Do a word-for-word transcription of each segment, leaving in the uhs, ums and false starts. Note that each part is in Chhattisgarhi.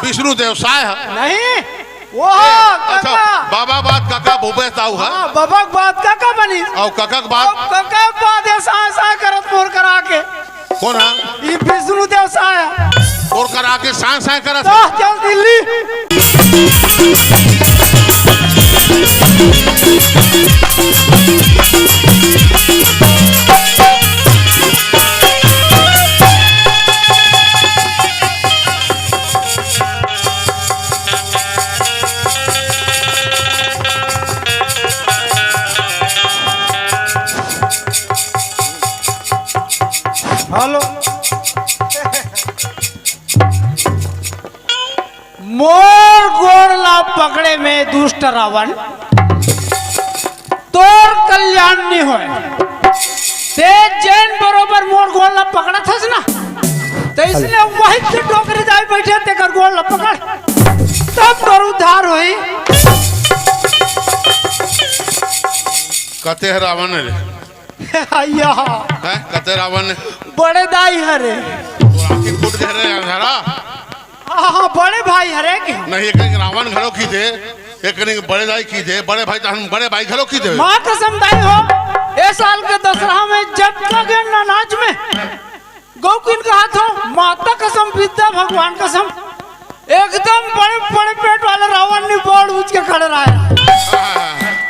विष्णु देव साय ह। नहीं, वो ए, अच्छा, कका। बाबा बाद कका भूपेश दाऊ ह। हाँ, बाबा के बाद कका बनी। अउ कका के बाद? अउ कका के बाद ये साय साय करत मोर करा के। कोन ह? ई विष्णु देव साय ह। मोर करा के साय साय करत तो ह। चल दिल्ली। हेलो। मोर गोड़ ला पकड़े में दुष्ट रावण, तोर कल्याण नहीं होय। ते जेन बरोबर मोर गोड़ ला पकड़त हस ना, तो इसलिए वही से डोकरी दाई बैठे, तेकर गोड़ ला पकड़, तब तोर उद्धार होई। कते ह रावण रे? अय्या। हैं? कते रावण? बड़े दाई हरे। तोर आँखी फूट गे रे अंधारा। हाँ, हाँ, बड़े भाई हरे के। नहीं, एक, एक रावण घलो की थे, एक नहीं बड़े दाई की थे, बड़े भाई तो हम बड़े भाई घलो की थे। माँ कसम दाई हो, ए साल के दसरा में जब तक ना नाच में गौ किन कहा था, माता कसम, विद्या भगवान कसम, एकदम बड़े, बड़े पेट वाले रावण ने बड़ उठ के खड़े रहा है।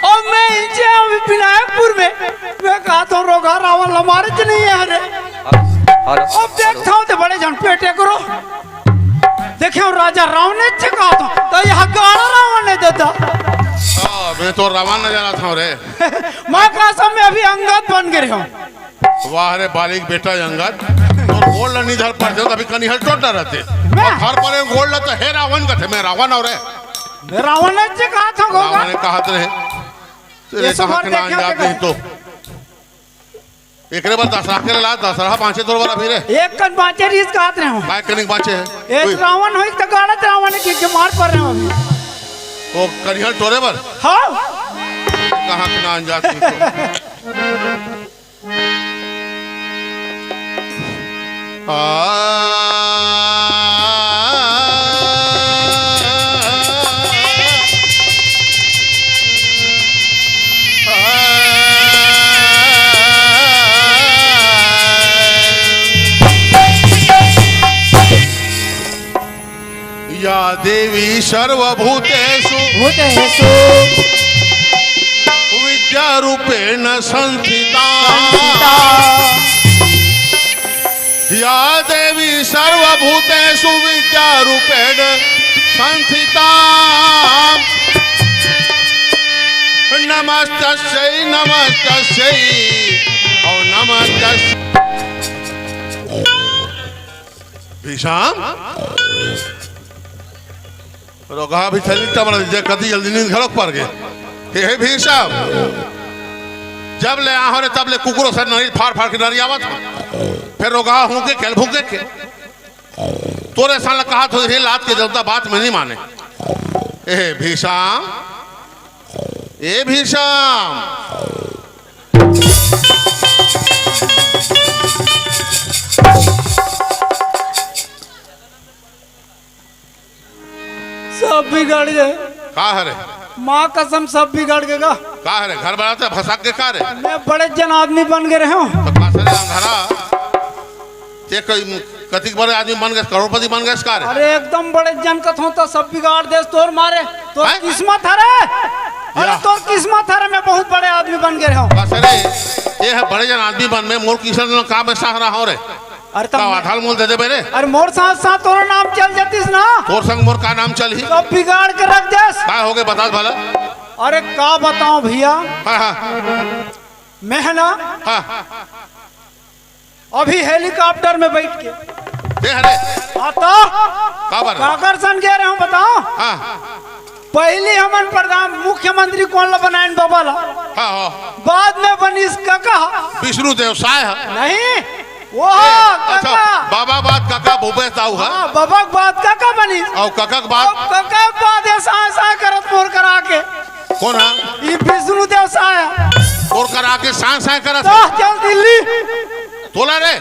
और मैं इनसे अभी विनायकपुर में, मैं कहा था, रोगहा रावण हमारे च नहीं है, अरे। हेलो, अब देखता हूँ तो बड़े झन पेटे करो। देखे हो राजा रावण ने च कहा था, तो यह गाड़ा रावण ने देता। हाँ, मैं तो रावण नजर आता हूँ रे। माँ कसम में अभी अंगद बन गए हो। वाह रे बालिक बेटा अंगद, तोर गोड़ ला नहीं धर पाते हो, तभी कनिहल टोट ना रहते। मैं? और धर परे गोड़ ला तो हे रावण कथे, मैं रावण और है। मैं रावण ने जे कहा था गोगा। रावण ने कहा थे। तेरे ये सब कहाँ और के नाम देखे जाते होंगे। हैं तो। एकरे बार दशहरा के ला, दशहरा पाँचे तोर बार अभी रे। एक कन पाँचे रीस कहत रहे हो। काय कनिक पाँचे है? एक कोई रावण होई तो गाड़त रावण के, के मार पर रहे हो अभी। वो कनिहल टोरे बर? हाँ। कहाँ के नाम जाते हैं तो। या देवी सर्वभूतेषु भूतेषु विद्यारूपेण संस्थिता। संस्थिता। या देवी सर्वभूतेषु विद्यारूपेण संस्थिता। नमस्तस्यै, नमस्तस्यै, ॐ नमस्तस्यै। भीषम। रोगहा भी थैली तमन जे कति जल्दी नींद घलोक पर गे। हे, हे भीषम, जब ले आहो रे तब ले कुकुरों से नरी फाड़ फाड़ के नरी आवत हो। फिर रोगहा हूँ के खेल भूखे के। तोरे सन कहा थो हे लात के देवता बात में नहीं माने। ए भीषम, ए भीषम। सब बिगड़ गए। का हरे? माँ कसम, सब बिगड़ गए गा। का हरे? घर बनाते भसक के का रे? मैं बड़े जन आदमी बन गए रहे हूँ। तो का सरे अंधारा? ते कोई कतिक बड़े आदमी बन गए, करोड़पति बन गए का रे? अरे एकदम बड़े जन कथों तो सब बिगाड़ देस तोर मारे। तोर हैं? किस्मत हरे। अरे या। तोर किस्मत हरे, मैं बहुत बड़े आदमी बन गए रहे हूँ। का सरे, ये है बड़े जन आदमी बन में मोर किस्मत में का मैं सहारा हो रे? अरे तब का मैं आधार मोल दे देबे रे? अरे मोर साथ साथ तोरो नाम चल जातिस ना। तोर संग मोर का नाम चलही? सब बिगाड़ के रख देस। का हो गए बता भला? अरे का बताऊं भैया, हाँ, हाँ। मैं है ना हाँ। अभी हेलीकॉप्टर में बैठ के दे हरे। हाँ तो का बर? काकर सन गे रहे हूँ बताओ? हाँ। पहली हमन प्रधान मुख्यमंत्री कोन ला बनायन बाबा ला? हाँ, हाँ। बाद में बनिस कका। विष्णु देव साय ह। नहीं, वो ए, अच्छा, कका। बाबा बाद कका भूपेश दाऊ ह। हाँ, बाबा के बाद कका बनिस। अउ कका के बाद? अउ कका के बाद ये साय साय करत मोर करा के। कोन ह? ई विष्णु देव साय ह। मोर करा के साय साय करत तो ह। चल दिल्ली। तोला रे।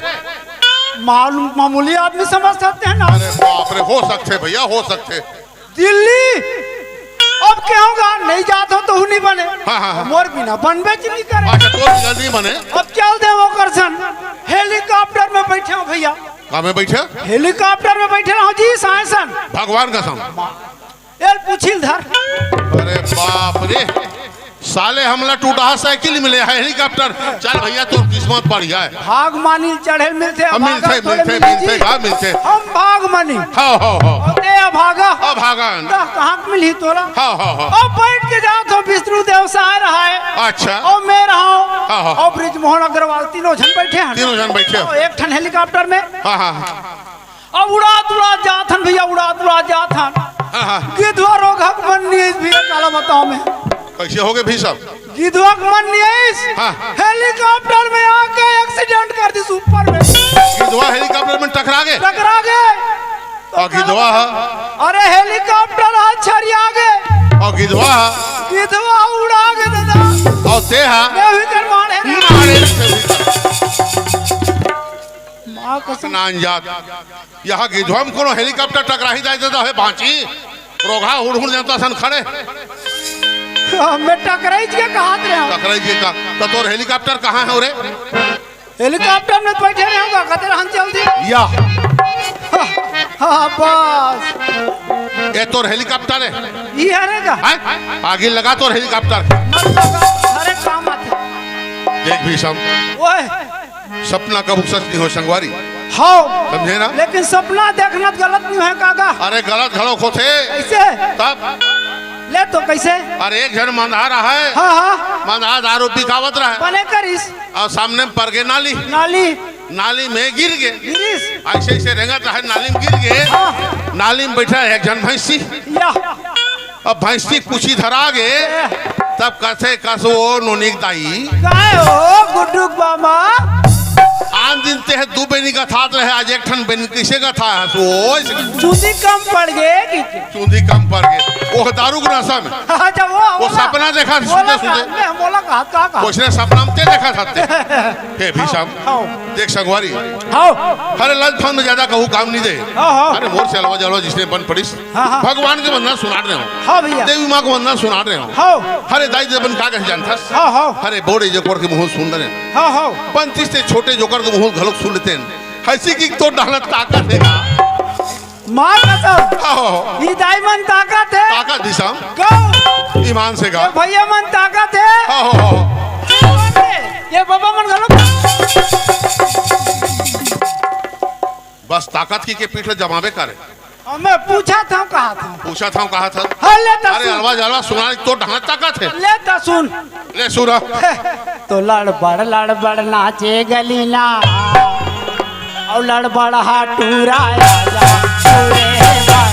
मालूम, मामूली आदमी समझ सकते हैं ना। अरे बाप रे, हो सकथे भैया, हो सकथे। दिल्ली अब कहूँगा नहीं जात हो तो नहीं बने। हाँ, हाँ, हाँ। मोर बिना बनबे च नहीं करे। अच्छा, तोर बिना नहीं बने। अब चल दे ओकर सन। हेलीकॉप्टर में बैठे हो भैया। का में बैठे? हेलीकॉप्टर में बैठे रहो जी, साय सन। भगवान कसम। एल पूछिल धर। अरे बाप रे, साले हमला टूटा साइकिल मिले है, हेलीकॉप्टर। चल भैया, तोर किस्मत बढ़िया है। भाग मानी चढ़े मिलथे, अब हम भागा मिलथे, थोड़े मिलथे, मिली मिलथे, जी। का मिलथे? हम भाग मानी। हाँ, हाँ, हाँ। अउ ते अभागा। अभागन। त कहाँ के मिलही तोला? हाँ, हाँ, हाँ। अब बैठ के जात हो, विष्णु देव साय रहा है। अच्छा। अउ मैं रहा हूँ। हाँ, हाँ। अउ ब्रिजमोहन अग्रवाल, तीनों झन बैठे हैं। तीनों झन बैठे हैं। अउ एक ठन हेलीकॉप्टर में। हाँ, हाँ, हाँ। अब उड़ात उड़ात जात हन भैया, उड़ात उड़ात जात हन। हाँ, हाँ। गिधवा रोगहा के मन नहीं आइस भैया, काला बताओ मैं। कैसे होगे भीषम? गिधवा के मन नहीं आइस। हाँ। हेलीकॉप्टर में आके एक्सीडेंट कर दिस ऊपर में। गिधवा हेलीकॉप्टर में टकरा गे? टकरा गे। अउ गिधवा ह? अरे हेलीकॉप्टर ह छरिया गे। अउ गिधवा ह? गिधवा उड़ा गे दादा। अउ ते ह? मैं भी कर मारे। मारे। माँ कसम। नान जात। यहाँ गिधवा म कोनो हेलीकॉप्टर टकराही जाए दादा, हे बाँची। रोगहा हुड़हुड़ जनता सन खड़े। मैं टकराई के कहत रहे हूँ। टकराई के का? त तोर हेलीकॉप्टर कहाँ है रे? हेलीकॉप्टर में बैठे रहे हूँ, कते रहन चल दी। या। हाँ, बस। ये तोर हेलीकॉप्टर है? ई हरे का? हैं? आगे लगा तोर हेलीकॉप्टर। मत लगा, अरे काम आथे। देख भीषम। ओए। सपना कभू सच नहीं हो संगवारी। हाँ। समझे ना? लेकिन सपना देखना त गलत नहीं है काका। अरे गलत घलो होथे। कैसे? तब? ले तो कैसे? अरे एक झन मंदहा रहा है। हाँ, हाँ। मंदहा दारू पिकावत रहा है। बने करिस। अउ सामने म परगे नाली। नाली। नाली में गिर गे। गिरिस। ऐसे ऐसे रेंगत रहा है, नाली में गिर गे। हाँ। नाली में बैठा है एक झन भैंसी। या। अब भैंसी पूछी धरा गे, तब कथे कस ओ नोनी के दाई। काय हो गुड्डू के मामा? आन दिन ते ह दू बेनी गथात रहे, आज एक ठन बेनी कैसे गथा है? सो चूंदी कम पड़ गे कि? चूंदी कम पड़ गे। वो दारू के नशा में। अच्छा, वो, वो वो सपना देखा था, बोला सुते, का, सुते। मैं बोला का, का, का? उसने सपना में ते देखा था ते। हे भीषम, हाँ। देख संगवारी। हाँ। अरे लंच फंड में ज्यादा कहूँ काम नहीं दे। हाँ, हाँ। अरे मोर से अलवा जलवा जिसने बन पड़ीस। हाँ, हाँ। भगवान के वंदना सुनात रहे हूँ। हाँ भैया। देवी माँ के वंदना सुनात रहे हूँ। हाँ। अरे दाई दे बन का कहे जानथस? हाँ, हाँ। अरे बड़े जोकर के मुँह सुन रहे हैं। हाँ, हाँ। पंतीस से छोटे जोकर के मुँह घलोक सुन लेते हैं। हंसी की तो डालत ताकत है का? माँ कसम। हाँ, हाँ। ई दाई मन ताकत है। ताकत दिसम। गौ। ईमान से गा। ये भैया मन ताकत है। हाँ, हाँ, हाँ। ये बाबा मन घलोक। बस ताकत की के पीठ ले जमावे करे। अब मैं पूछा था, कहा था। पूछा था, कहा था। हाँ, ले तो अरे सुन। अलवा जलवा सुना, तो ढांच ताकत है। ले तो सुन। ले सुना। तो लड़बड़ लड़बड़ नाचे गली ना, और लड़बड़ हा टूरा आजा, टूरे बड़ा।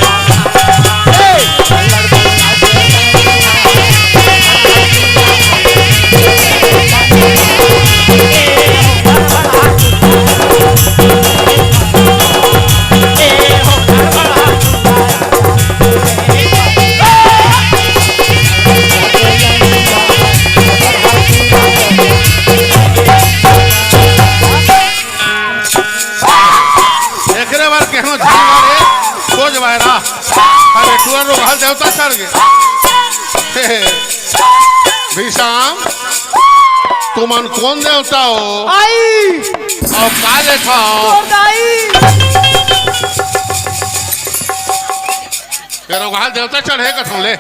एकरे बर केहनो झन रे, सोच बायरा। अरे टूरा रोगहा देवता चढ़ गे। हे, हे। भीषम, तुमन कोन देवता हो? आई। अउ का लेथव? तोर दाई। ये रोगहा देवता चढ़े कथों ले।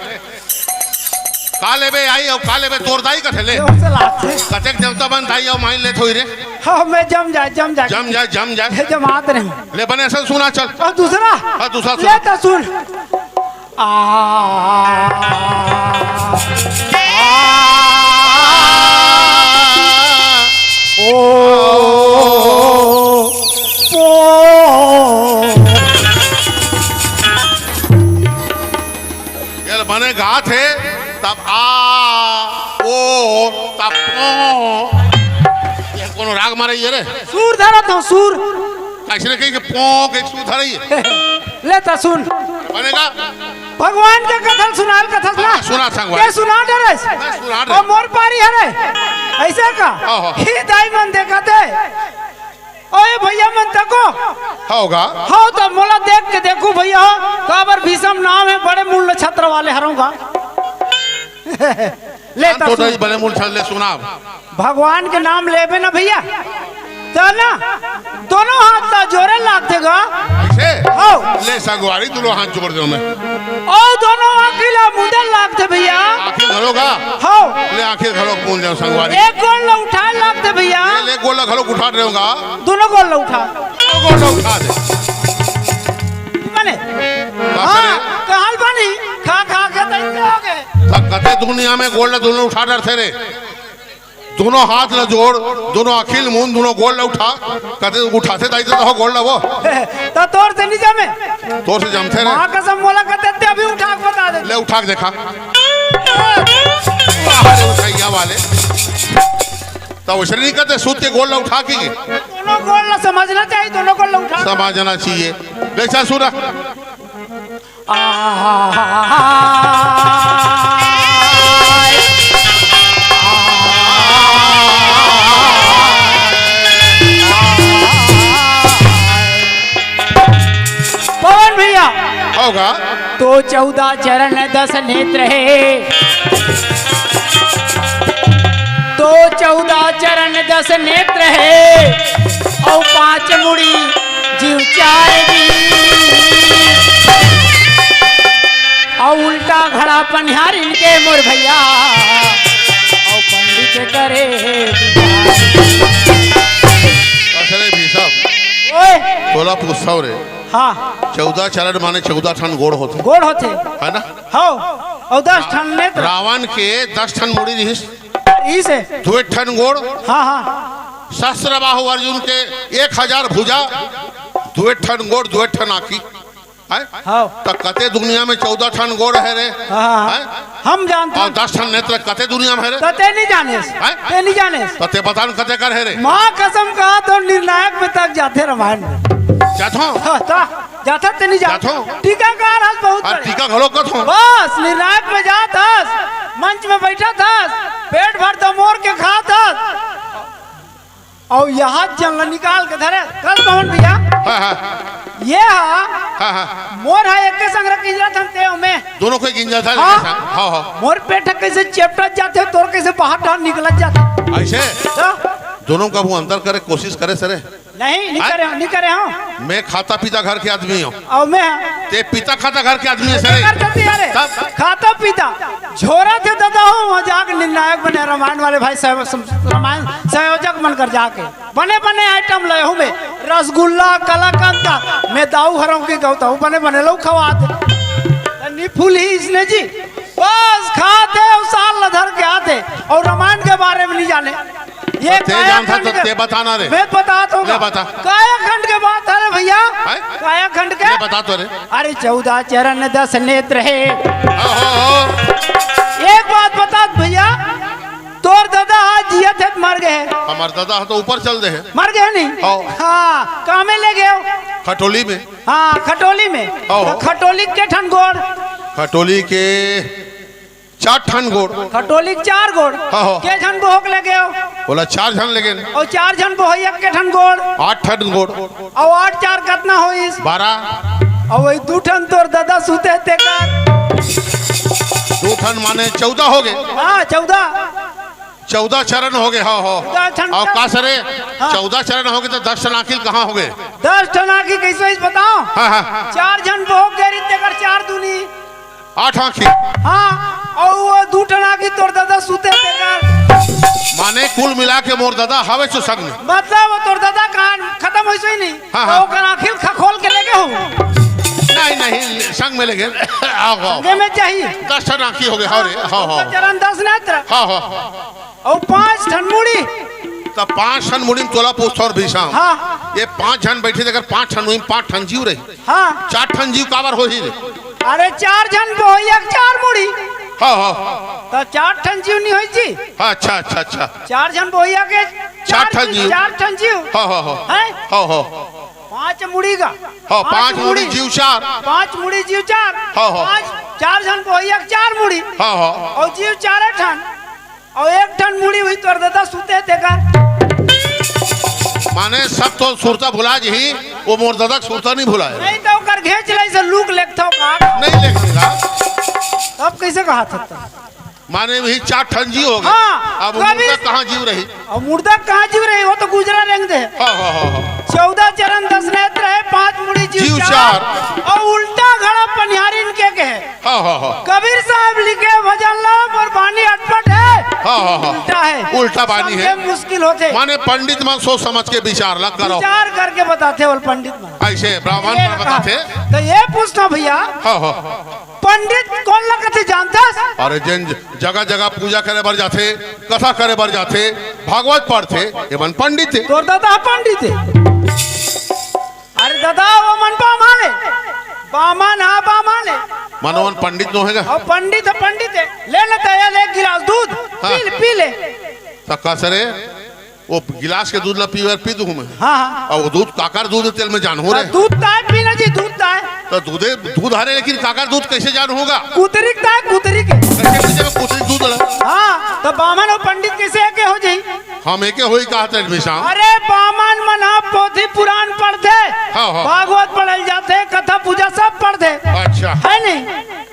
का लेबे आई अउ का लेबे तोर दाई कथे ले। जोर से लागथे। कतेक देवता मन दाई अउ माई लेत होही रे। हाँ, मैं जम जाए, जम जाए। जम जाए, जम जाए। हे जमात रहे। ले बने असन सुना चल। अउ दूसरा? हाँ, दूसरा ले सुना। तो सुन। आ, आ, ओ, ओ। ये बने गात हे, तब आ, ओ, तब ओ। ये कोनो राग मारे ये रे? सुर धरत हूँ, सुर। कैसे कही कि पो के सुर धरई। ले त सुन। बनेगा? भगवान के कथल सुनाल कथल ना। हाँ, सुना संगवारी। ये सुना डरे। मैं सुना डरे। अउ मोर पारी हरे। ऐसे का? हाँ, हाँ। ही दाई मन देखत हे। ओए भैया मन तको। हव गा। हव त मोला देख के देखू भैया हो, काबर भीषम नाम हे, बड़े मूल नक्षत्र वाले हरव गा। ले जान त तो सुन। नहीं, बड़े मूल नक्षत्र ले सुनाव। भगवान के नाम लेबे ना भैया, त ना दोनों हाथ ला जोरे लागथे गा। अइसे? हव। ले संगवारी, दोनों हाथ जोर देंव मैं। ओ दोनों आँखी ला मूंदे लागथे भैया। आँखी घलो गा? हव। ले आँखी घलो मूंद देंव संगवारी। एक गोड़ ला उठाए लागथे भैया। ले, ले गोड़ ला घलो उठा देंव गा। दोनों गोड़ ला उठा। दोनों गोड़ ला उठा दे। बने। का हाँ, करे? कहल बनी, खा खा के तइसे हो गे। त कते दुनिया में गोड़ ला दोनों उठा डरथे रे। दोनों हाथ ला जोड़, दोनों आँखी ल मूंद, दोनों गोड़ ला उठा, कते उठाथे दाई त हो गोड़ ला वो। त तोर से नहीं जमे। तोर से जमथे रे। माँ कसम मोला कते ते अभी उठा के बता दे। ले उठा के देखा। अरे उठैया वाले। त वइसने नहीं कथे, सूत के गोड़ ला उठा के। दोनों गोड़ ला समझना चाहिए, दोनों गोड़ ला उठा। समझना चाहिए। ले चल सुना। आय। पवन भैया। हव गा। तो चौदह चरण दस नेत्र हे, तो चौदह चरण दस नेत्र हे, अउ पांच मुड़ी जीव चार जी। अउ उल्टा घड़ा पनिहारिन के मोर भैया, अउ पंडित करे बिचार। अरे भीषम, ओए। तोला पूछथव रे। हाँ। चौदह चरण माने चौदह ठन गोड़ होथे। गोड़ होथे। है ना? हव। अउ दस ठन नेत्र। रावण के दस ठन मुड़ी रिहिस। इसे। दुए ठन गोड़। हाँ, हाँ। सहस्र बाहु अर्जुन के एक हजार भुजा, दुए ठन गोड़, दुए ठन आँखी। हैं? हाँ। त कते दुनिया में चौदह ठन गोड़ हे रे? हाँ, हाँ, हाँ। हैं? हम जानथन। अउ दस ठन नेत्र कते दुनिया में हे रे? त ते नहीं जानेस। हैं? ते नहीं जानेस। त ते बता न कते कर हे रे? माँ कसम कहा तो निर्णायक में तक जाथे रामायण में। जाथो? हाँ, त जाथा ते नहीं जान। जाथो? टीकाकार हस बहुत अरे बड़े। टीका घलो कथो। बस निर्णायक में जात हस, मंच में बैठत हस, पेट भर दमोर के खात हस। अउ इहाँ जन ला निकाल के धरे, कस पवन भैया। हाँ, हाँ। ये हा, हाँ, हाँ। मोर हा एके संग रख गिंजरत हन ते ओमे। दोनों कोई गिंजरत हे हाँ। लेकिन हाँ, हाँ। मोर पेट ह कइसे चेपटत जाथे, तोर कइसे बाहर डाहर निकलत जाथे। अइसे? तो? दोनों का वो अंतर करे कोशिश करे सरे। नहीं, नहीं हाँ? करे हंव, नहीं करे हंव। मैं खाता पीता घर के आदमी हंव। अउ मैं हा? ते पीता खाता घर के आदमी हे सरे। कर देती अरे। तब? खाता पीता। झोरा थे दादा हो, वहाँ जाके निर्णायक बने, रामायण वाले भाई साहब, सम-, रामायण संयोजक बनकर जाके। बने बने आइटम लय हूँ मैं, रसगुल्ला, कलाकंद, मैं दाऊ हरव की कहता हूँ, बने बने लोग खवाथे। त नी फूल ही इसने जी, बस खाथे अउ साल ल धर के आथे अउ रामायण के बारे में नहीं जाने। ये ते जानथा कायाखंड त के, ते बताना रे। मैं बतात हूँ ले ना। बता। कायाखंड के बात हे रे भैया। हैं? कायाखंड के। ले बता तो रे। अरे चौदह चरण दस नेत्र हे। हाँ, हाँ, हाँ। एक बात बतात भैया, तोर दादा आज जियत हे त मर गे हे? हमर दादा ह तो ऊपर चल दे हे। मर गे हे नहीं? हाँ। हाँ, कामे ले गे हो? खटोली में। हाँ, खटोली में। हाँ। त खटोली के ठन गोड़? खटोली के चार ठन गोड़। खटोली के चार गोड़। हाँ, हाँ। के झन बोहक ले गे हो? ओला चार झन ले गेन। अउ चार झन बोहइया के ठन गोड़? आठ ठन गोड़। अउ आठ चार कतना होइस? बारह। अउ वही दू ठन तोर दादा सुते हे तेकर। दू ठन माने चौदह हो गे। हाँ, चौदह। चौदह चरण हो गे, हाँ, हाँ। चौदह ठन अउ का सरे, हाँ। चौदह चरण हो गे त दस ठन आँखी ल कहाँ हो गे? दस ठन आँखी कइसे होइस बताओ? हाँ, हाँ। चार झन बोहक गे रहिस तेकर चार दूनी आठ आँखी। हाँ, अउ वो दू ठन आँखी तोर दादा सुते हे तेकर। माने कुल मिला के मोर दादा हवे चो संग में। मतलब वो तोर दादा कहाँ खतम होइस ही नहीं। हाँ, हाँ। त ओकर आँखी ल खखोल के ले गे हो? नहीं, नहीं, संग में ले गे। आओ, आओ। संगे में चाही। दस ठन आँखी हो गे, हाँ रे, हाँ, हाँ। चरण दस नेत्र। हाँ, हाँ। अउ पाँच ठन मुड़ी। त पाँच ठन मुड़ी में तोला पूछथंव रे भीषम। हाँ। ये पाँच झन बइठे, अगर पाँच ठन मुड़ी में पाँच ठन जीव रही। हाँ। चार ठन जीव काबर होही रे? अरे चार झन बोहइया के चार मुड़ी। हाँ, हाँ। त चार ठन जीव नहीं होइस जी। हाँ, अच्छा, अच्छा, अच्छा। चार झन बोहइया के चार ठन जीव। चार ठन जीव। हाँ, हाँ, हाँ। हैं? हाँ, हाँ। पाँच मुड़ी का। हाँ, पाँच मुड़ी जीव चार। पाँच मुड़ी जीव चार। हाँ, हाँ। पाँच, चार झन बोहइया के चार मुड़ी। हाँ, हाँ। अउ जीव चारे ठन। अउ एक ठन मुड़ी होही तोर दादा सुते हे तेकर। माने सब तो सुरता भुला जही, वो मोर ददा के सुरता नहीं भुलाय। नहीं तो ओकर घेंच ले से लूक लेखथव का? नहीं लेखंगा। तब कैसे कहा था? माने वही चार ठन जीव हो गए। हाँ, अब कभी मुर्दा कहाँ जीव रही? अब मुर्दा कहाँ जीव रही? वो तो गुजरा रेंग दे। हाँ, हाँ, हाँ, हाँ। चौदह चरण दस नेत्र है, पांच मुड़ी जीव जीव चार। चार। और उल्टा घड़ा पनिहारी इनके के है। हाँ, हाँ, हाँ। कबीर साहब लिखे भजन ला, मोर बानी अटपट है। हाँ, हाँ, हाँ। उल्टा है। उल्टा बानी है। समझे मुश्किल होथे। माने पंडित मन सोच समझ के विचार ला करो। विचार करके बताथे वो पंडित मन। ऐसे ब्राह्मण ये मन कहा। बताथे। तो ये पूछना भैया। हाँ, हाँ। पंडित कोन ला कथे जानथस? अरे जेन जगह जगह पूजा करे बर जाथे, कथा करे बर जाथे, भागवत पढ़थे, ये मन पंडित हे। तोर ददा पंडित हे। अरे ददा, वो मन बामन हे। बामन हा बामन हे। मानो मन पंडित नो हे गा? अउ पंडित हे, पंडित हे। ले न तैया ले एक गिलास दूध, हाँ। पी ले, पी ले। त कस रे, वो गिलास के दूध ला पीए बर पी दूं मैं। हाँ, हाँ। अउ वो दूध काकर दूध हे तेला मैं जानहूं रे। हाँ, दूध ताय पीना जी, दूध ताय। त दूधे, दूध हरे, लेकिन काकर दूध कैसे जानहूं गा? कुतरी ताय, कुतरी के। कैसे पीए मैं कुतरी दूध ला? हाँ, त बामन अउ पंडित कैसे एके हो जाही? हम एके होई कहत रहे हमेशा। अरे बामन मन ह पोथी पुराण पढ़थे, हाँ, हाँ। भागवत पढ़ल जाथे, कथा पूजा सब पढ़थे। अच्छा। है नहीं?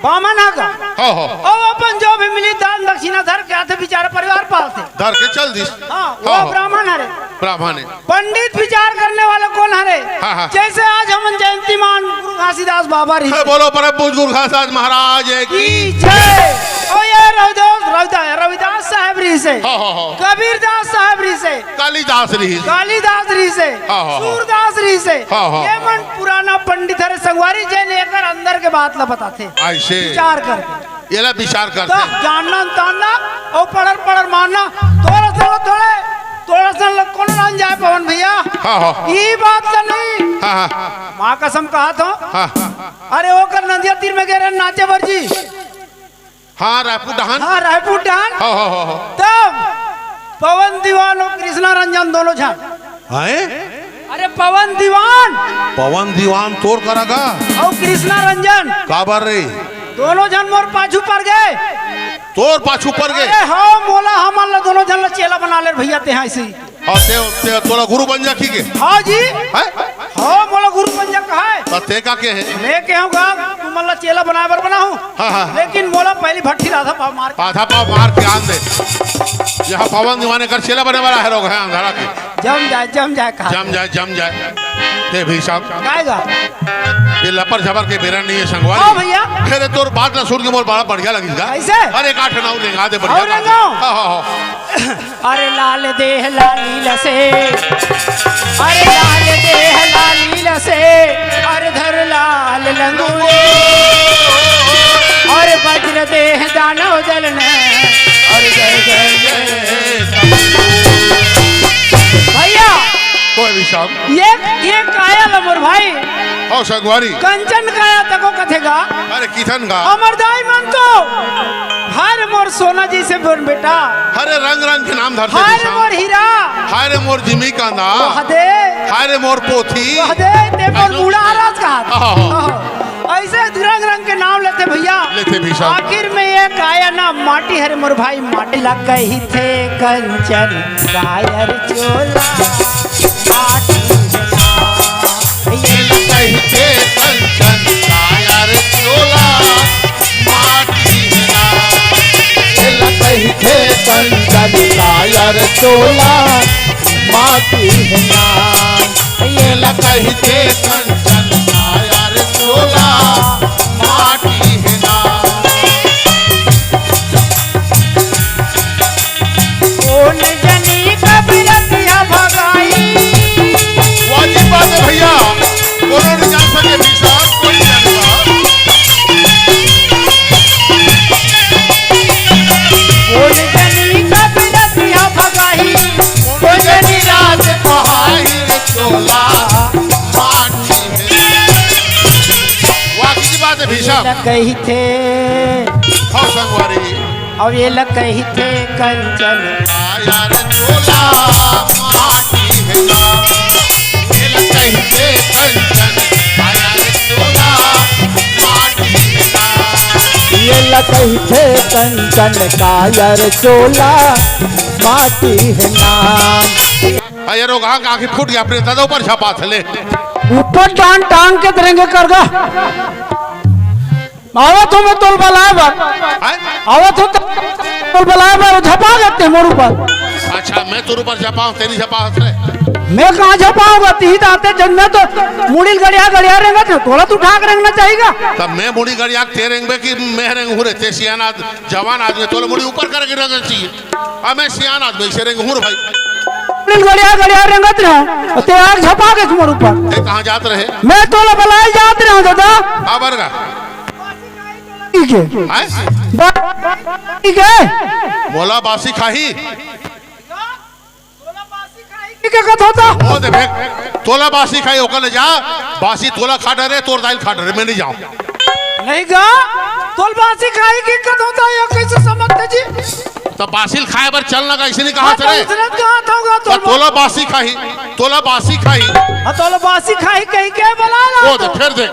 बामन ह का? हाँ, हाँ। अउ अपन जो भी मिली दान दक्षिणा धर के आथे, बेचारा परिवार पालथे। धर के चल दिस। हाँ, वो हाँ, हाँ। ब्राह्मण हरे। ब्राह्मण हे। पंडित विचार करने वाला कोन हरे? हाँ, हाँ। जैसे आज हमन जयंती मान गुरु घासीदास बाबा रहिस। हाँ, बोलो परम पूज्य गुरु घासीदास महाराज की की जय। अउ ये रविदास, रविदास, रविदास साहब रहिस हे। हाँ, हाँ, हाँ। कबीरदास साहब रहिस हे। कालिदास रहिस। कालिदास रहिस हे। हाँ, हाँ, हाँ। सूरदास रहिस हे। हाँ, हाँ। ये मन पुराना पंडित हरे संगवारी, जेन एकर अंदर के बात ला बताथे। ऐसे। विचार करके। एला विचार करथे। त जानना न तानना, अउ पढ़र पढ़र मानना। तोर असन ल थोड़े, तोर असन ल कोनो रंजाय पवन भैया। हाँ, हाँ। ई बात त नहीं। हाँ, हाँ। माँ कसम कहत हंव। हाँ। अरे ओकर नदिया तीर में गे रहे नाचे बर जी। हाँ, रायपुर डहान। हाँ, रायपुर डहान। हाँ, हाँ, हाँ, हाँ। तब पवन दीवान अउ कृष्णा रंजन दोनों झन। हैं? अरे पवन दीवान। पवन दीवान तोर करा का? अउ कृष्णा रंजन। काबर रे? दोनों झन मोर पाछू पर गे। तोर पाछू पर गे? अरे हव, मोला हमन ला दोनों झन ला चेला बना ले भैया, तेहा ऐसे ही। हाँ, ते, ते तोला गुरु बन जा की के? हाँ जी। हैं? हव, मोला गुरु बन जा कहा हे। त ते का के हे? मैं केहेंव गा, तुमन ला चेला बनाय बर बनाहूं। हाँ, हाँ। लेकिन मोला पहली भट्ठी ला आधा पाव मार के। आधा पाव मार के आन दे। यहाँ पवन दीवान एकर चेला बने वाला हे, लोग हे अंधारा के। जम जाय, जम जाय कहा। जम जाय, जम जाय। ते भी साहब। काय गा? ये लपर झपर के बेरा नहीं हे संगवारी। हाँ भैया। अरे तोर बात ला सुन के मोर बड़ा बढ़िया लगिस गा। कैसे? अरे एक आठ नाव लेंगा दे बढ़िया अउ गा। लेंगा। हाँ, हाँ, हाँ। अरे लाल देह लाली लसे, अरे लाल देह लाली लसे, अरे धर लाल लंगूरे, अरे वज्र देह दानव दलन, अरे जय जय जय। भैया, कोई भी साहब। ये, ये काया ल मोर भाई। हव संगवारी। कंचन काया तको कथे गा। अरे किथन गा। अमरदाई मन तो। हाय रे मोर सोना जैसे मोर बेटा। हाय रे रंग रंग के नाम धरथे हाय रे दिशा। मोर हीरा। हाय रे मोर जिमी कांदा। वह दे। हाय रे मोर पोथी। वह दे, ते मोर ऐसो मुड़ा किथे। आराज का। हाँ, हाँ, हाँ। हाँ। ऐसे रंग रंग के नाम लेथे भैया। लेथे भीषम। आखिर में ये काया ना माटी हरे मोर भाई, माटी ला कहिथे कंचन काया रे चोला। माटी ये ला कहिथे कंचन काया रे चोला। माटी हे ना। ये ला कहिथे कंचन काया रे चोला। माटी हे ना। ये ला कहिथे कंचन काया रे चोला। माटी हे ना। कोन जनी कब रतिया भगाई। वाजिब बात हे भैया, कोनो नहीं जान सके भीषम, कोई नहीं जान सका। कोन जनी कब रतिया भगाई, कोन जनी रात पहाई रे चोला। वाजिब बात हे भीषम। ये ला कहिथे। हव संगवारी। अउ ये ला कहिथे कंचन। काया रे चोला माटी हे ना। ये ला कहिथे कंचन। काया रे चोला माटी हे ना। ये ला कहिथे कंचन काया रे चोला माटी हे ना। ये रोगहा का आँखी फूट गया, अपने दादा ऊपर झपात हे ले। ऊपर टांग, टांग के दरेंगे करगा। आवत हूँ मैं तोल बलाए बर। हैं? आवत हूँ तो तोल बलाए बर, झपा देते मोर ऊपर। अच्छा, मैं तोर ऊपर झपाऊँ, तें नी झपावस रे। मैं कहाँ झपाऊँगा? तिही दाते जन में तो मुड़ी ल गड़िया, गड़िया रेंगत हे, तोला तो उठा के रेंगना चाहिएगा। तब मैं मुड़ी गड़िया के तें रेंगबे कि मैं रेंगहूँ रे? तें सियान आद-, जवान आदमी, तोला मुड़ी ऊपर करके रेंगना चाहिए। अब मैं सियान आदमी से रेंगहूँ रे भाई। मुड़ी ल गड़िया, गड़िया रेंगत रहे, तें आग झपा के मोर ऊपर। तें कहाँ जात रहे? मैं तोला बलाए जात रहे हूँ दादा। काबर गा? ठीक है। हैं? बा-, ठीक है। मोला बासी खाही। ठीक है, कथों त। ओ दे बे, तोला बासी खाही, ओकर ले जा। बासी तोला खा डरे, तोर दाई ल खा डरे, मैं नी जाऊँ। नहीं गा, तोला बासी खाही कि कथों त, ये कैसे समझते जी? त बासी ल खाए बर चल ना गा, अइसे नी कहा हाँ, थे रे। त इसने कहा था होगा, त तोला तोला बासी खाही, तोला बासी खाही। हाँ, तोला बासी खाही कहीं के बला ला ओ दे, तो। फिर देख।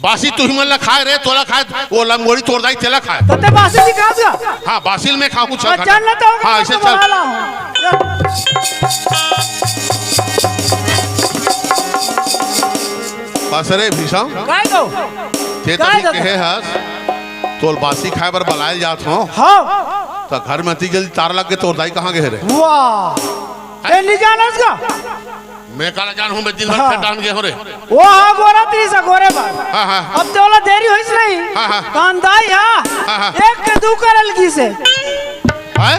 बासी तुही मन ला खाए रे, तोला खाए, वो लंगोड़ी तोर दाई तेला खाए। त तें बासी नी खास गा? हाँ, बासी ल मैं खाहूँ, चल हाँ, खा। चल ना तो हाँ, अइसे तो चल। बला ला हूँ। बस रे भीषम। काय गो? तें काय तभी दादा? कहे हस, तोला बासी खाए बर बलाए ल जात हूँ। हाँ। त घर में अतिक जल्दी तार लग के तोर दाई कहाँ गे रे? वाह। तें नी जानस गा? मैं काला जानहूँ, मैं दिन भर हाँ। खेत डाहन गे हूँ रे। वो हाँ, गोरा तीस गोरे बार। हाँ, हाँ। अब तोला देरी होइस नहीं। हाँ, हाँ। कांदा ही हाँ। हाँ, हाँ। एक के दू करल गिसे। हैं?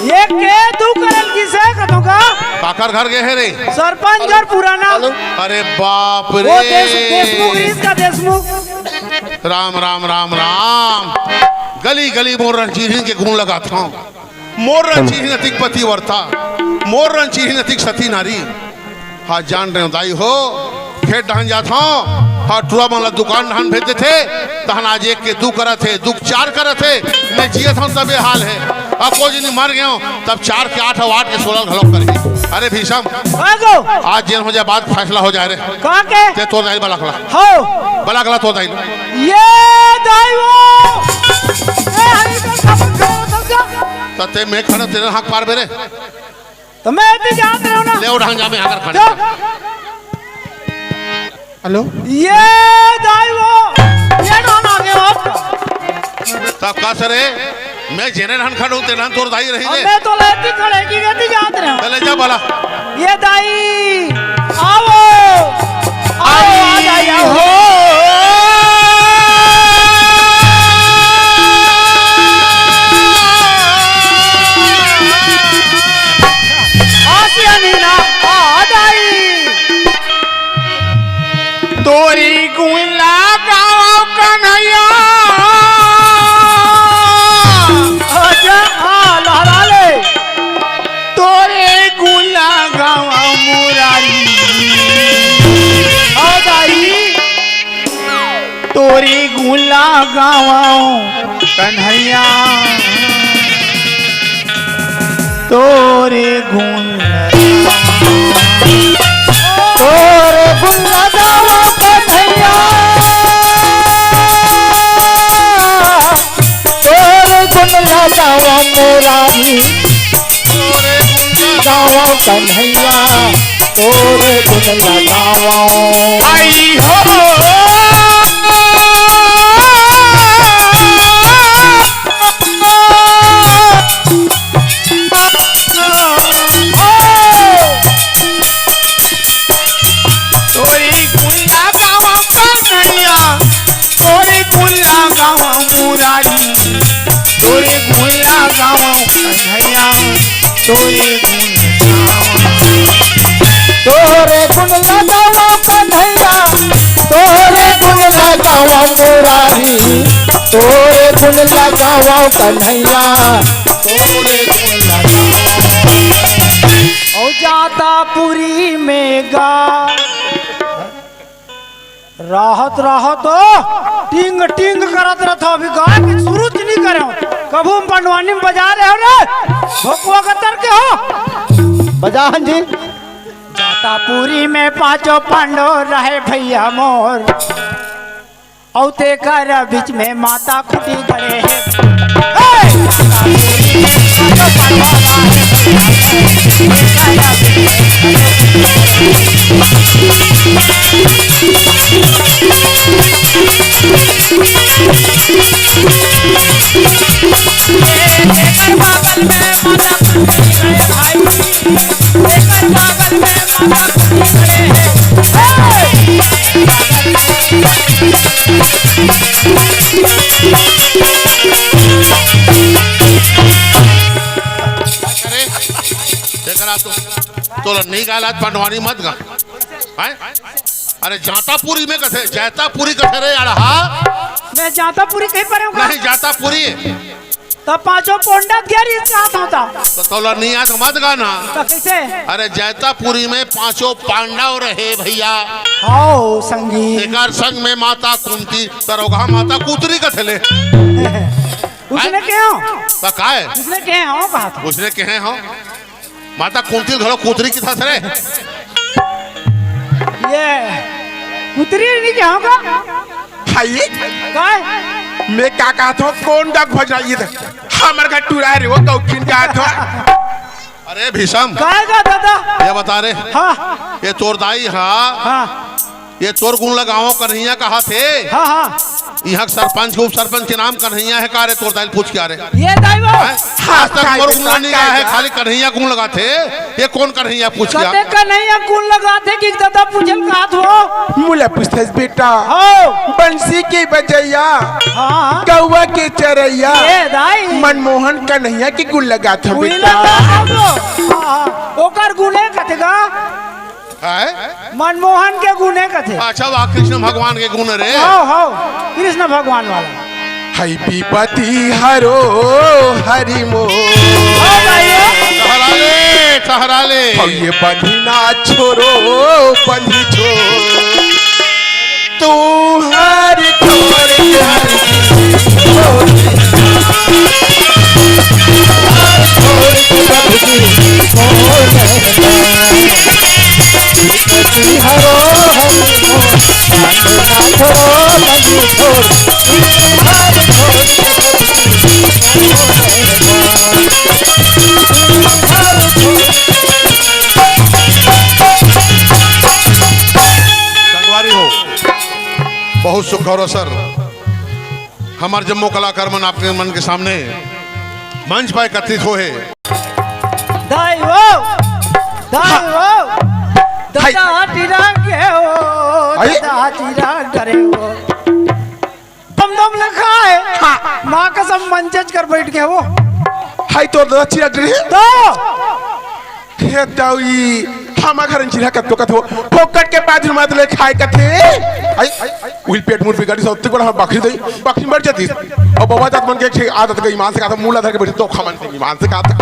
एक के दू करल गिसे, कथों का? काकर घर गे हे रे? सरपंच अउ पुराना। अरे बाप रे। वो देश-, देशमुख, इसका देशमुख। राम, राम, राम, राम। गली, गली मोर रंजीत के गुण लगात हूँ। मोर रंजीत अतिक पतिव्रता, मोर रंजीत अतिक सती नारी। हाँ, जान रहे हो दाई हो, खेत डाहन जात हूँ, हाँ, टुरा मन ला दुकान डाहन भेज देथे, तहन आज एक के दू करत हे, दू के चार करत हे, मैं जियत हूँ तब ये हाल हे। अब कोई दिन मर गए हो, तब चार के आठ अउ आठ के सोलह घलो करही। अरे भीषम, का गो? आज जेन हो जाए, बाद फैसला हो जाए रे। का के? तें तोर दाई ल बला के ला। हो। बला के ला तोर दाई ल। ये दाई वो। ए, हरी कर खबर खबर समझा। त तें मैं खड़ा, तें हक पार बेरे। त मैं एती जात रहे हूँ ना। ले उठा जा, मैं आकर खड़े। चल। हेलो। ये दाई वो, ये डॉन आ गया आपका। तब का सरे, मैं जेने डहन खड़े हूँ, तेने डहन तोर दाई रही अब रे। मैं तोला एती खड़े की एती जात रहे हूँ। चले जा भला। ये दाई, आओ, आओ, आ दाई, आओ। हो। आसिया नीला, आ दाई। तोरे गुण लगावंव कन्हैया। अच्छा, हाँ, लहरा ले। तोरे गुण लगावंव मुरारी। हाँ, दाई। तोरे गुण लगावंव कन्हैया। तोरे गुण, तोरे गुण लगावंव कन्हैया, तोरे गुण लगावंव मुरारी, तोरे गुण लगावंव कन्हैया, तोरे गुण लगावंव। आई हो। तोरे गुण लगावंव कन्हैया, तोरे गुण लगावंव मुरारी, तोरे गुण लगावंव कन्हैया, तोरे गुण लगावंव। तोरे गुण लगावंव कन्हैया, तोरे गुण लगावंव मुरारी, तोरे गुण लगावंव कन्हैया, तोरे गुण लगावंव। अउ जातापुरी में गा रहत रहत ओ टिंग टिंग करत रहत हो, अभी गाय के शुरू च नहीं करे हो। कभू पंडवानी में बजा रहे हो रे, भकुआ कतर के हो। बजा हन जी। जातापुरी में पांचों पांडव रहे भैया मोर, अउ तेकर बीच में माता खुटी गड़े हे। ए! जातापुरी में पांचों पांडव रहे भैया मोर। अरे, तेकरा तो, तोला नहीं गाला, पंडवानी मत गा। हैं? अरे, जातापुरी में कथे, जैतापुरी कथे रे यार, हाँ? मैं जातापुरी कहीं पर हूँ का? नहीं, जातापुरी। तो पांचों पोंडा गया रे, इस हाथ होता। तो तोला नहीं आज मत गाना। तो कैसे? अरे, जैतापुरी में पांचों पांडव रहे भैया। हाओ संगी। एकर संग में माता कुंती, दरोगा माता कुतरी कथे ले। उसने हैं? कहे हो? तो का है? उसने कहे हो बात? उसने कहे हो? माता कुंती घलो कुतरी किथस रे। ये कुतरी नहीं कहे हो का? भाई, काय? मैं का कहत हूँ, कौन डग भजना ये तो हमर घर टूरा है रे, वो गौखिन कहत हूँ। अरे भीषम, काय का दादा? ये बता रे, हाँ। ये तोर दाई हा, हाँ। ये तोर गुण लगाओ कन्हैया कहाथे। हाँ, हाँ। यहाँ के सरपंच के, उप सरपंच के नाम कन्हैया है का रे? तोर दाई ल पूछ के आ रे। ये दाई वो। हैं? हाँ, आज तक हाँ, मोर गुण हाँ, नहीं हाँ, गाए है, हाँ। खाली कन्हैया गुण लगाथे। ये कौन कन्हैया पूछ के आ? कते कन्हैया गुण लगाथे कि दादा पूछे ल कहत हो? मोला पूछथस बेटा। हो। बंसी के बजैया, हाँ। कौवा के चरैया, ये दाई। मनमोहन कन्हैया के गुण लगाथे उही बेटा। लगा दो। हाँ, हाँ। ओकर गुणे कथे का? हैं? मनमोहन के गुणे कथे। अच्छा, वाह, कृष्ण भगवान के गुण रे। हो, हो, कृष्ण भगवान वाला। हई विपति हरो हरि मोर। हो भाई, हो। टहरा ले, टहरा ले। हऊ ये बंधी ना छोरो, बंधी छोर। तू हर छोर, हर छोर। संगवारी हो, बहुत सुख गौरव सर, हमार जम्मो कलाकार मन आपके मन के सामने मंच पर एकत्रित होहे। दाई वो, दाई वो, दादा टीरा के हो, आई? दादा टीरा डरे हो। दम दम लिखा है। हाँ। माँ कसम मंचच कर बैठ के वो। हाय तो दादा टीरा डरे। तो हे दई, हमा घर चिल्हा कत्तो कथो, फोकट के बाजू मत ले खाए कथे। आई, उहिल पेट मुर बिगाड़ी सब, बड़ा बकरी दई, बकरी मर जाती। अब बाबा जात मन के एक ठे आदत गई, ईमान से कहा था, मूला धर के बैठे, तो खमन से ईमान से कहा था।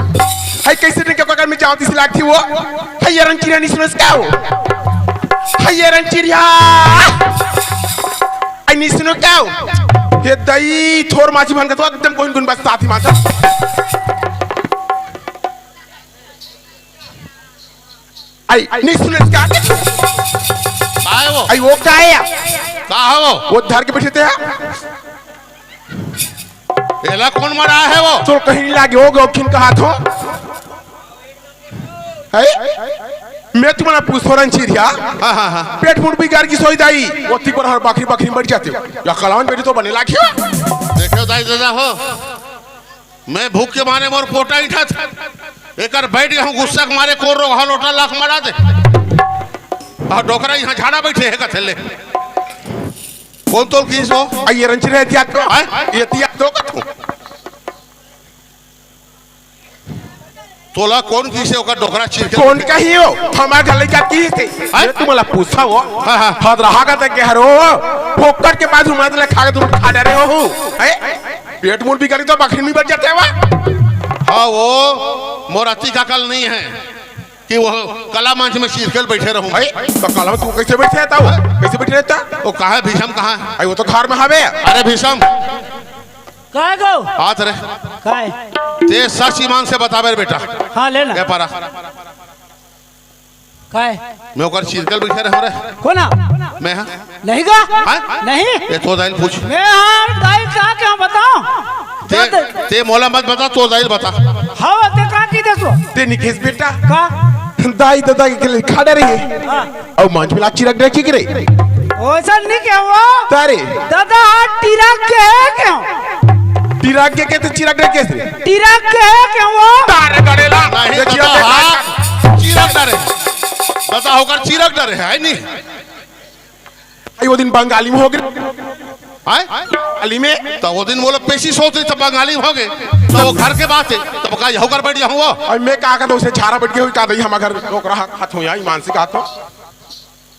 हाय, कैसे दिन के पकड़ में जाती सी लागती वो। हाय, ये रंग चिड़िया नहीं सुनस का हो? हाय, ये रंग चिड़िया। आई नहीं सुनो का हो? ये दई थोर माची भन का तो एकदम कोई गुन बस साथी माचा। आई, नहीं सुने इसका। काय वो? आई, वो काय है? का है वो? वो धर के बैठे थे। एला कौन मरा है वो? तो कहीं लागे हो गो, किन कहा थो? है? मैं तुम्हारा पुसोरन चिरिया। हाँ, हाँ, हाँ। पेट मुड़ बिगाड़ की सोई दाई। वो ती पर हर बाखरी बाखरी मर जाते हो। या कलावन बेटी तो बने लागी हो। देखो दाई दादा हो। मैं भूख के मारे मोर पोटा इठत। एकर बैठ गया हूँ गुस्सा के मारे, कोर रोगहा लोटा लाख मरा दे। और डोकरा यहाँ झाड़ा बैठे है कथेले। कौन तोल किस हो? आ, ये रंची रहे तिया तो। हैं? ये तिया तो कथो। तोला कौन किसे ओकर डोकरा चीर के? कौन कही हो? हमार घर लइका की थे? हैं? ये तुम्हाला पूछा हो? हाँ, हाँ। हाथ रहा का तक के हरो। फोकट के बाद हमारे ले खा के तुम खा डरे हो। हैं? पेट मुड़ भी करी तो बखरी में बच जाते हो। हाँ, वो मोर अति का कल नहीं है कि वो कला मंच में चीर के बैठे रहूं। हैं? तो कला में तू कैसे बैठे रहता हो? कैसे बैठे रहता? वो कहाँ है भीषम, कहाँ है? अरे, वो तो घर में हवे। अरे भीषम। काय गो? हाथ रे। काय? ते सच ईमान से बताबे रे बेटा। हाँ, ले ना। ए पारा। काय? मैं ओकर चीर के बैठे रहूं रे। कोना? मैं हाँ। नहीं गा? हाँ? नहीं। ये तो दाई ल पूछ। मैं हाँ, दाई का क्या बताऊं? ते, ते मोला मत बता, तो दाई ल बता। हाँ, ते का की दे सो? ते निकेश बेटा। का? दाई ददा के लिए खड़े रहिए। हाँ। अउ मंच में ला चिरक डरे के रे। ओइसन नहीं कहे वो। तारे। ददा हाथ टिरक के हे क्यों? टिरक के, के तो चिरक डरे के रे। टिरक के हे क्यों वो? तारे गड़ेला। नहीं, ये चिरक ददा के हाथ चिरक डरे। ददा होकर चिरक डरे है, नहीं? आई वो दिन बंगाली में हो गए। हैं? बंगाली में? तो वो दिन बोला पेशी सोच रही, तब बंगाली में हो गए। तो वो घर के बात है, तब का होकर बैठ जाऊँ वो? और मैं कहा कहता उसे झारा बैठ के हुई, कहा दही हमारे घर रोक रहा, हाथ हो यहाँ, मानसिक हाथ हो।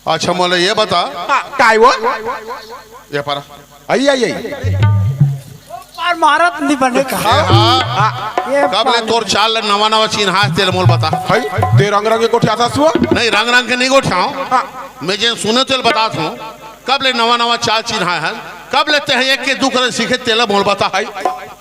अच्छा, मोले ये बता। हाँ, काय वो? ये पर। आई, आई, आई। पर मारत नहीं बने का। ए, हाँ। हाँ। ये कब ले पागल। तोर चाल ले नवा नवा चिन्हा तेल मोल बता। भाई, ते रंग रंग के गोठिया था सुआ? नहीं, रंग रंग के नहीं गोठियाओ। हाँ। मैं जे सुने तेल बता हूँ। कब ले नवा नवा चाल चिन्हा है? कब ले ते एक के दू करे सीखे तेला मोल बता। भाई,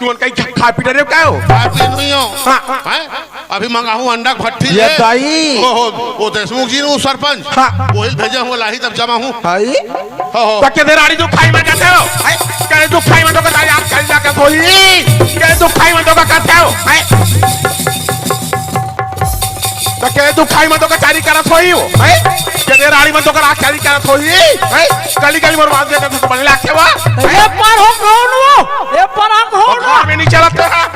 तू उनका ही खा, खा पी रहे हो क्या हो? खा पी नहीं हो। हाँ। हैं? अभी मंगाहूँ अंडा भट्टी ये ले। दाई। ओ हो, वो देशमुख जी नु सरपंच। हाँ। वही भेजे हुए लाही तब जमा हूँ। भाई। हो, हो। तो के दे राड़ी तू खाई में जाते हो? हैं? के तू खाई में तो का आज कल जाके सोई। के तू खाई में तो का करते हो? हैं? तो के तू खाई में तो का चारी करा सोई हो? हैं? के दे राड़ी में तो का आज चारी करा सोई? हैं? गली गली मोर बात देते तो बने लागते वा। तो ये पर हो कौन हो? ये पर हम हो और ना? घर में नहीं चलते हैं।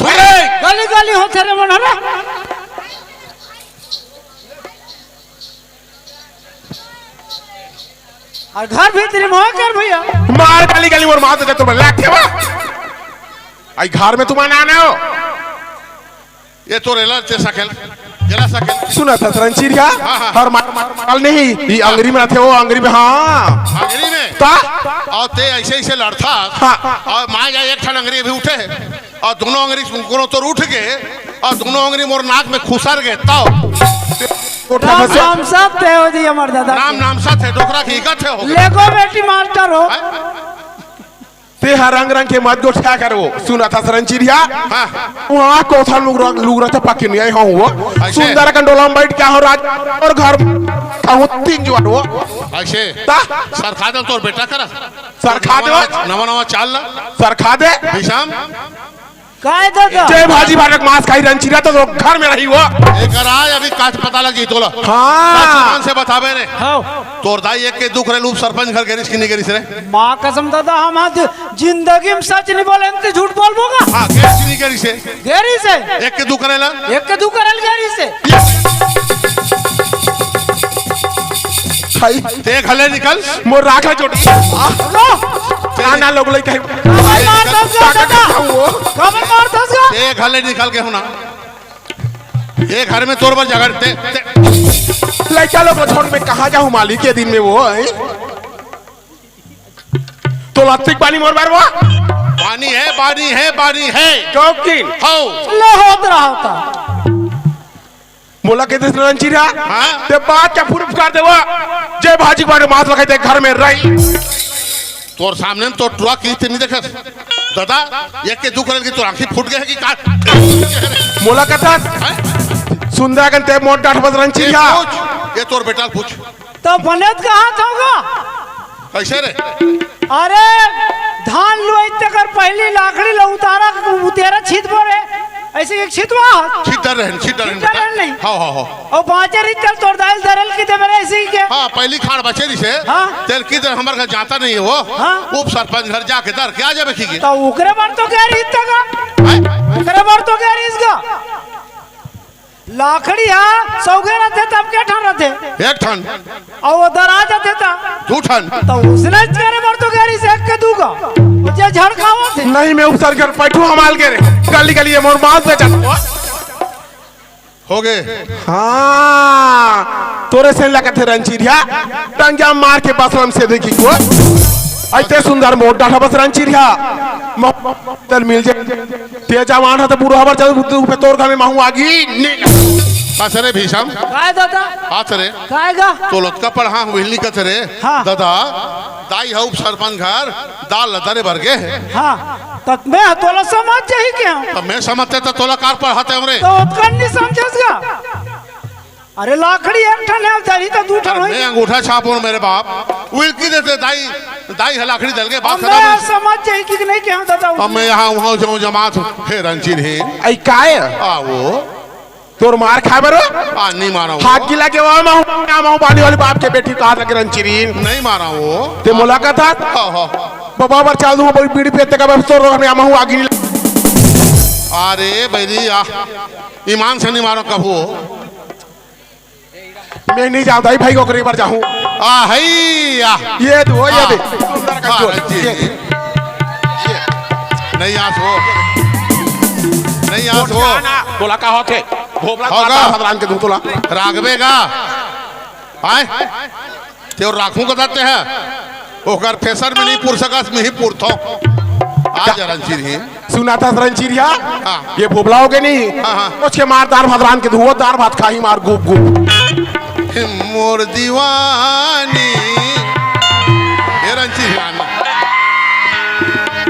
अरे! गली गली होते रे मन हरे। और घर भीतरी में हो कर भैया। मार गली गली मोर मार देते तो बने लागते वा। आई घर में तुम्हारा नाना हो। ये तो रेला ते सकेल, गेला सकेल। सुना था सरंचिरिया, हाँ, हाँ। हर मार, मार, मार नहीं, ये अंगरी में रहते हो, अंगरी में, हाँ। अंगरी में? ता? और ते ऐसे, ऐसे लड़ता, हाँ। और माँ जा एक ठन अंगरी अभी उठे, और दोनों अंगरी कोनो तो उठ गए, और दोनों अंगरी मोर नाक में खुसर गए, तब। कोठा राम, में से नाम साथ ते हो जी हमार दादा। राम नाम साथ है, डोकरा की इकट्ठे हो गए। लेगो बेटी मास्टर हो। हैं? ते ह रंग रंग के मत गोठिया कर वो। सुना था सरंचिरिया। हाँ। वहाँ कोठा लुगरा, लुगरा चपा के नहीं आए हो वो। ऐसे? सुंदर कंडोला में बैठ के हो राज और घर खाऊं तीन जुआर वो। ऐसे? ता? सरखा दे तोर बेटा करा। सरखा दे। नवा नवा चाल ला। सरखा दे। विषम। काय दादा? जय भाजी भाटक मांस खाई रंचिरिया तो, तो घर में रही वो। एकर आज अभी काट पता लगी तोला। हाँ। सच मन से बताबे रे। हाँ। तोर दाई एक के दुख रे लूप सरपंच घर गेरिस कि नहीं गेरिस रे? माँ कसम दादा, हम आज जिंदगी में सच नहीं बोले, इनसे झूठ बोलबो का? हाँ, गेरिस कि नहीं गेरिस रे? गेरिस रे। एक के दुख रे ला? एक के दुख रे ला गेरिस रे। भाई। ते घले निकल। मोर राख है चोटी। रो। आना लोग लई कहीं। कमर मार दस का दादा। वो। कमर मार दस का। ते घले निकल के होना। ये घर में तोर बर जगह ते, ते। लइका लोग छोड़ में कहाँ जाऊँ मालिक, ये दिन में वो है। तो लत्तिक पानी मोर बर वो। पानी है, पानी है, पानी है। क्यों की? हो। ले होत रहा था। मोला के दिस रंचिरा। हाँ? ते बात के प्रूफ कर देवा। जय भाजी बारे मात लगाई ते घर में रही। तोर सामने तो ट्रक की इतनी देखस। दादा, ये के दुख की तोर आंखी फूट गए है कि का? मोला कथस। हैं? सुंदर कन ते मोट डांट बस ये रंचिरा। पूछ, ये तोर बेटा पूछ। तो बनेत कहाँ था होगा? कैसे रे? अरे, धान लुआई तेकर पहली लाकड़ी ला उतारा, उतेरा छित बोरे। ऐसे एक छितवा। छितर रहन, छितर रहन छितर बेटा। रहन नहीं। हाँ, हाँ, हाँ। और बाँचे रही तेल तोड़ दाइल दरल की दे मेरे ऐसे ही के। हाँ, पहली खाड़ बचे रही से। हाँ। तेल की दे हमारे घर जाता नहीं है वो। हाँ। उप सरपंच घर जाके दर के आ जावे की के। तो उकरे बार तो कह रही तक। हैं? उकरे बार तो कह रही इसका। लाकड़ी हा, सौगे रहते तब के ठन रहते? एक ठन। और वो दरा जाते ता? दू ठन। तो उसने करे बर तो गैरी से एक के दू का। वो जे झड़कावत है। नहीं, मैं उपसर कर बैठू, हमाल के रे। गली गली ये मोर मांस बेचत। हो गए। हाँ, तोरे से लगत है रंजीरिया। टंगिया मार के बसलम से देखी को। ऐते सुंदर मोटा था बस रंजीरिया। मो-, मोटर मिल जाए। तेजा वाण हा तो बुढ़ा बर जब बुद्धू पे तोर घर में महू आगी। नी-, कस रे भीषम? काय दादा? कस रे? काय गा? तो लतका पढ़ा हुई लिखत रे। हाँ। दादा, दाई हा उप सरपंच घर, दाल लदा रे भर गे। हाँ। तत में तोला समझ जाही क्या? तो मैं समझते तो तोला कार पढ़ाते हमरे। तो उत्कन नहीं समझेस गा? अरे लाकड़ी एक ठन है, दही तो दू ठन होई। मैं अंगूठा छाप हूँ मेरे बाप। वो की देते दाई, दाई है लाकड़ी दल के बात अब खत्म मैं हुई। समझ जाई कि नहीं क्या दादा? अब मैं यहाँ वहाँ जाऊँ जमात हूँ। हे रंजीर हे। आई काय? आ वो। तोर मार खाए बर? आ, नहीं मारा वो। हाथ गिला के वा, मैं हूँ, मैं हूँ, बाली वाली बाप के बेटी, कहा था कि रंचीरी। नहीं मारा वो। ते मोला कहा था? हाँ, हाँ। बाबा बर चाल दूंगा, बड़ी बीड़ी पीते का, मैं तोर रोग में आमा हूँ, आगी नहीं लग- अरे बैरी, आ, ईमान से नहीं मारो कभू। मैं नहीं जाऊँ दाई भाई, ओकरे बर जाऊँ। आ, हई, आ। ये दो, ये आ। दे। सुंदर का हाँ, जोड़। जी, ये। जी। ये। नहीं आस हो। नहीं आस हो। बोला का होथे? भोपला होगा। का भगवान के दूं तोला। रागबे का? आय? ते राखूं का दाते है? ओकर फेसर में नहीं पुर सकस, में ही पुरथो। आ जा रंचीरी। सुना था रंचीरिया? हाँ। ये भोपला हो के नहीं? हाँ, हाँ। उसके मार दार भात रांध के धुओ, दार भात खाही मार गुप गुप। हे मोर दीवानी, हे रंचीरिया ना।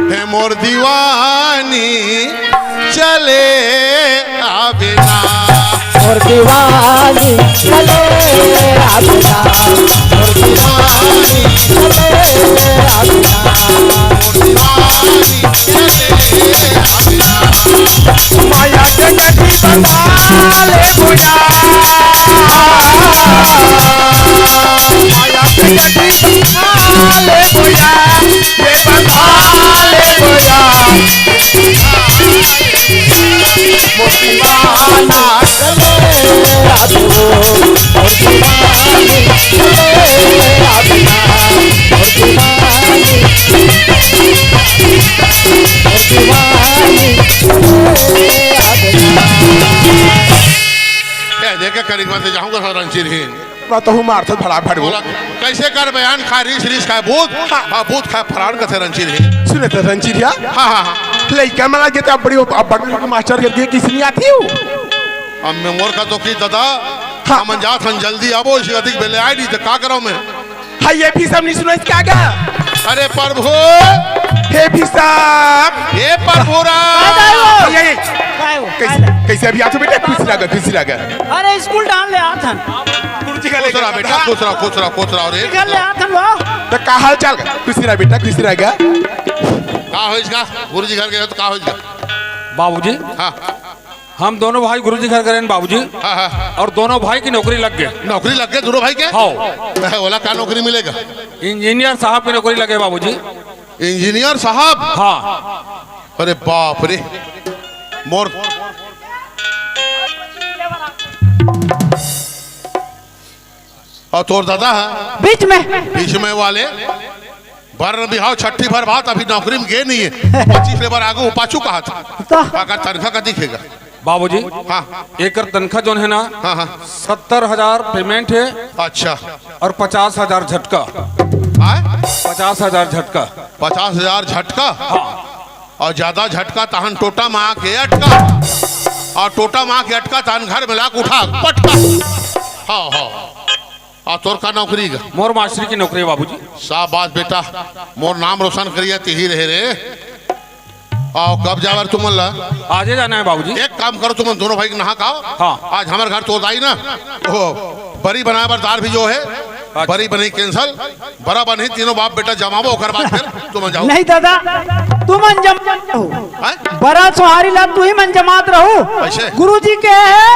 हे मोर दीवानी, चले आबे ना। मोर दीवानी चले आबे ना, मोर दीवानी चले आबे ना, मोर दीवानी चले आबे ना। माया के गति बता ले बुझा, माया के गति बता ले बुझा, ये बता ले बुझा। मोर दीवाना चले आबे ना, मोर दीवानी चले आबे ना, मोर दीवानी, मोर दीवानी चले आबे ना। ए, देख के करी मत जाऊंगा सारा रंचीर ही। बा तहु मारथस फटाफट बोला। बोला, कैसे कर बयान खा रीस, रीस खाए बूथ, हाँ। हाँ, बूथ खाए फरार कथे रंचीर ही। सुने तो रंचीरिया? हाँ, हाँ, हाँ। लइका मन ला जेते अब्बड़ी, अब्बड़ी मास्टर करके किसनी आती हूँ? अब मैं मोर का तो की दादा, हाँ। हमन जात हन जल्दी आबो, इसी अधिक बेले आए नहीं तो का करो मैं? हाँ, ये भी सब नहीं सुना इसके आगे। अरे प्रभु। हे भी साहब। हे प्रभु राम। आ जाओ। ये, ये। काय हो? कैसे, काय हो? कैसे अभी आ तो बेटा, खुश रह गए, खुश रह गए। अरे, स्कूल डाल ले, आ थन। गुरुजी का खुश लेकर रहा बेटा, खुश रहा, खुश रहा, खुश रहा रे। निकल ले, आ थन वो। तो का हाल चाल? खुशी रह बेटा, खुशी रह गया। का होइस का? गुरुजी घर गए हो तो का होइस का? बाबूजी, हाँ। हम दोनों भाई गुरुजी घर गए हैं बाबूजी। हाँ, हाँ। और दोनों भाई की नौकरी लग गए। नौकरी लग गए दोनों भाई के? हाँ। ओला का नौकरी मिलेगा? इंजीनियर साहब की नौकरी लगे बाबूजी। इंजीनियर साहब? हाँ। अरे बाप रे, मोर और तोर दादा है? बीच में। बीच में वाले बर बिहाव छठी भर बात अभी नौकरी में गे नहीं है। पच्चीस ले बर आगू पाछू कहा था। तो? अगर तनखा का दिखेगा? बाबूजी, हाँ। एकर तनखा जोन है ना, हाँ, हाँ। सत्तर हजार पेमेंट है। अच्छा। और पचास हजार झटका। आय? पचास हजार झटका। पचास हजार झटका? हाँ। और ज्यादा झटका तहन टोटा माँ के अटका, और टोटा माँ के अटका तहन घर में लाके उठा पटका। हाँ, हाँ। आ तोर का नौकरी का? मोर मास्टरी की नौकरी है बाबूजी। शाबाश बेटा, मोर नाम रोशन करिया तिही रहे रे। आओ, कब जावर तुमन ला? आजे जाना है बाबूजी। एक काम करो, तुमन दोनों भाई के नहा खाओ। हाँ। आज हमारे घर तो आई ना, ओ, बरी बनाए बर दार भी जो है, अच्छा। बरी बनी cancel। बरा बनी, तीनों बाप बेटा जमाबो, ओकर बाद फिर तुमन जाओ। नहीं दादा, तुमन जम जाओ। हैं? बरा सोहारी ला तू ही मन जमात रहू। कैसे? गुरुजी के है,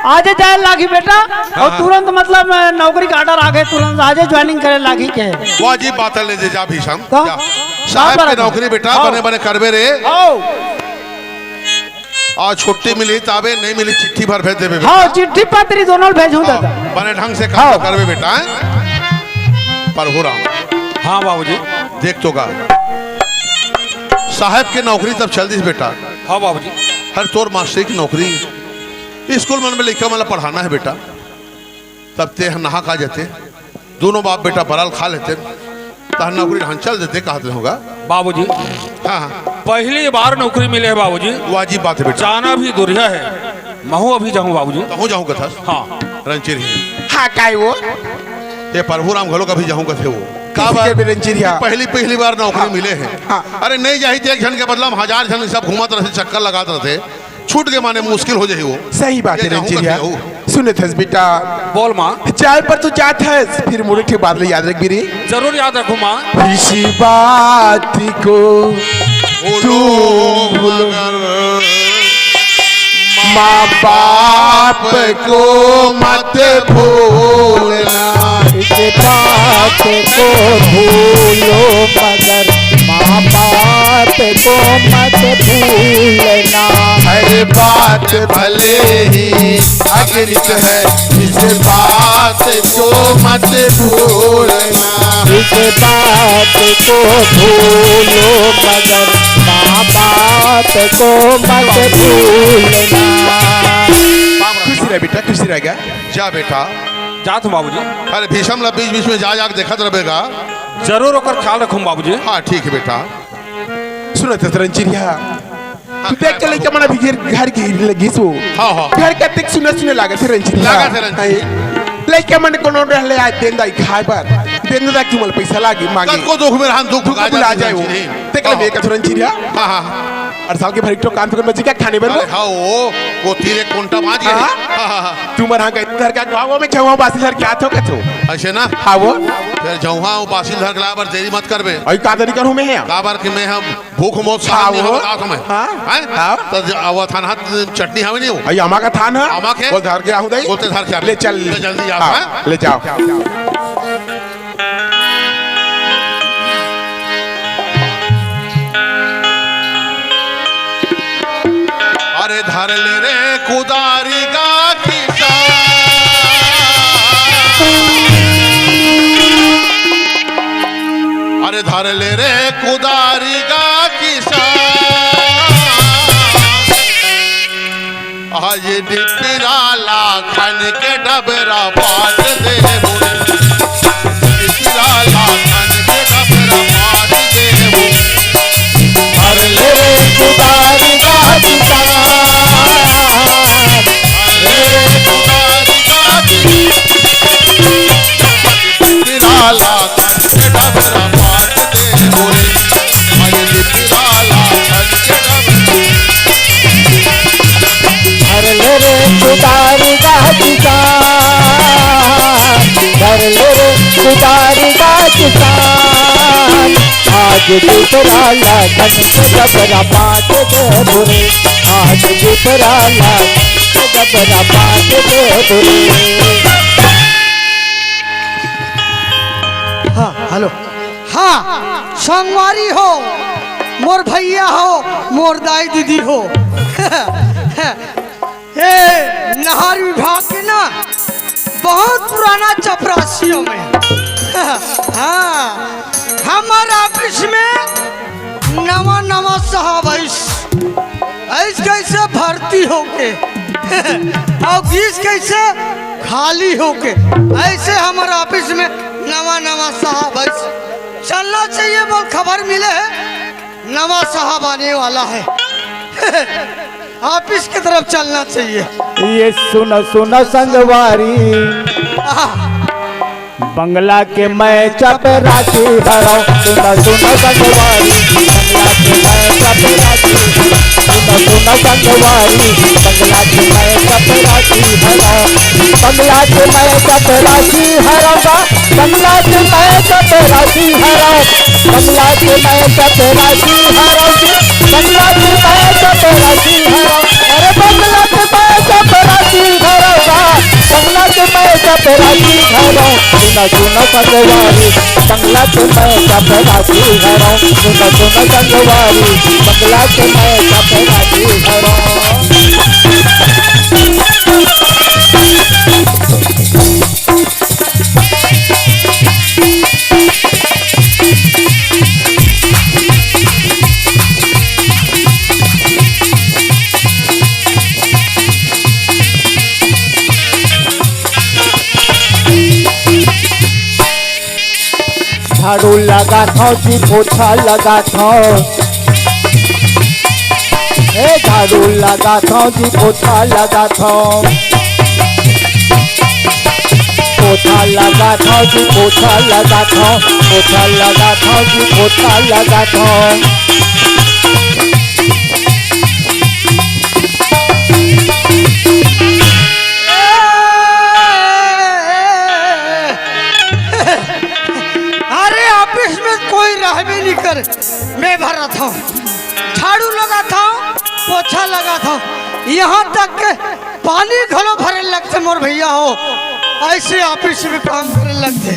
आजे जाए लागी बेटा, हाँ, और हाँ। तुरंत मतलब नौकरी का order आ गए, तुरंत आजे joining करे लागी के है। वाजिब बात है, ले जे जा भीषम, तो? जा। साहब के नौकरी बेटा, हाँ। बने बने करबे रे। आओ। आज छुट्टी मिली ताबे, नहीं मिली चिट्ठी भर भेज देबे बेटा। हाँ, चिट्ठी पत्री दोनों भेजूं हाँ, दादा। बने ढंग से काम हाँ। करबे बेटा, हैं? प्रभु राम। हाँ बाबूजी। देख तो का, साहब के नौकरी तब चल दिस बेटा। हाँ बाबूजी। हर तोर मास्टरी की नौकरी, स्कूल मन में लइका मन ला पढ़ाना है बेटा। तब ते ह नहा खा जते, दोनों बाप बेटा बराल खा लेते, तहन नौकरी ढांचल देते, कहत रहोगा। बाबूजी, हाँ, हाँ। पहली बार नौकरी मिले है बाबूजी। वाजिब बात है बेटा। जाना भी दुरिहा है, महू अभी जाहूँ बाबूजी। कहूँ जाहूँ कथस? हाँ। रंचिर ही। हाँ, काय वो? ये प्रभु राम घलो कभी जाहूँ कथे वो। का किसी बात? के भी रंचिर ही, हाँ। पहली, पहली बार नौकरी हाँ। मिले है। हाँ। अरे नहीं जाही तो एक झन के बदला में हजार झन सब घूमत रहते, चक्कर लगात रहते। छूट के माने मुश्किल हो जाही वो। सही बात ये है, जाहूँ रंचिरिया। कथे वो। सुने थस बेटा। बोल माँ। जाए पर तू जात हस, फिर मोरे ठे बात ले याद रख बेरे। जरूर याद रखूँ माँ। इसी बात को वो तू लोग भूल मगर माँ बाप को मत भूलना। इस बात को भूलो मगर माँ बाप को मत भूलना। हर बात भले ही अगणित है, इस बात को मत भूलना। इस बात को भूलो मगर माँ बाप को मत भूलना। खुश रह बेटा, खुश रह गा। जा बेटा। जात हूँ बाबूजी। अरे भीषम ला बीच बीच में जा, जा के देखत रहे गा। जरूर ओकर ख्याल रखूँ बाबूजी। हाँ ठीक है बेटा। सुनत हस रंचिरिया, तू देख के लइका मन अभी घर, घर गिर लगिस हो। हाँ, हाँ। घर कतेक सुना सुना लागत हे रंचिरिया। लागत हे रंचिरिया। लइका मन कोनो रहले आज देन दाई खाए बर, देन दाई तुमन पैसा लागी मांगे। कतको दुख में रहन, दुख तुमको भुला जाए हो। तेकर ले कथो रंचिरिया। हाँ, हाँ। अरे साल के भर एक ठो कान पकड़ बची क्या खाने बर वो? अरे हाँ, वो, वो तीर एक कोंटा बांध गए। हाँ? हाँ, हाँ, हाँ। तुमन हाँ गए धर के, हाँ, वो मैं जाऊँ, बासी धर के आथो कथो। ऐसे ना? हाँ, वो। फिर जाऊँ, हाँ, वो बासी धर के ला बर देरी मत करबे। अई का देरी करूँ मैं यहाँ? काबर कि मैं हम भूख मौत सहन हाँ, नहीं वो। होता तुम्हें। हाँ? हैं? हाँ। तो ज-, वो थान हाथ चटनी हवे नहीं हो? अई आमा का थान है? आमा के? वो धर के आहूँ दई। बोलते धर के आ। ले चल। ले जल्दी आ, हाँ, हैं? ले जाओ। अरे धर ले रे कुदारी का किसान, अरे धर ले रे कुदारी का किसान। आज डिपिराला खन के डबरा पाट दे बोले। डिपिराला खन के डबरा पाट दे बोले। भर ले रे कुदारी का किसान। भर ले रे कुदारी का किसान। डिपिराला खन के डबरा पाट दे बोले। आज डिपिराला खन के डबरा धर ले रे कुदारी का किसान, धर ले रे कुदारी का किसान। आज डिपिराला खन के डबरा पाट देबो रे, आज डिपिराला खन के डबरा पाट देबो रे। हाँ, हेलो। हाँ, संगवारी हो, मोर भैया हो, मोर दाई दीदी हो। ए, नहर विभाग के ना बहुत पुराना चपरासी हँव मैं। हाँ, हमर ऑफिस में नवा नवा साहब आइस, आइस कइसे भर्ती होके, अउ गिस कइसे खाली होके, अइसे हमर ऑफिस में नवा नवा साहब आइस। चलना चाहिए बोल खबर मिले हे, नवा साहब आने वाला है। ऑफिस की तरफ चलना चाहिए। ये सुन सुन संगवारी, आह। बंगला के मैं चपरासी हरव। सुन सुन संगवारी, बंगला के मैं चपरासी। सुन सुन संगवारी, बंगला के मैं चपरासी हरव। बंगला के मैं चपरासी हरव। बंगला के मैं चपरासी हरव, बंगला के मैं चपरासी हरव जी, बंगला के मैं चपरासी हरव, अरे बंगला के मैं चपरासी हरव बा, बंगला के मैं चपरासी हरव। सुन सुन संगवारी, बंगला के मैं चपरासी हरव, सुन सुन संगवारी, बंगला के मैं चपरासी हरव। झाड़ू लगाथव जी, पोछा लगाथव। ए, झाड़ू लगाथव जी, पोछा लगाथव। पोछा लगाथव जी, पोछा लगाथव। पोछा लगाथव जी, पोछा लगाथव। अरे, ऑफिस में कोई रहबे नहीं करे। मैं भरत हँव, झाड़ू लगाथव, पोछा लगाथव। यहाँ तक के पानी घलो भरे लगथे मोर भैया हो, ऐसे ऑफिस में काम करे लगथे।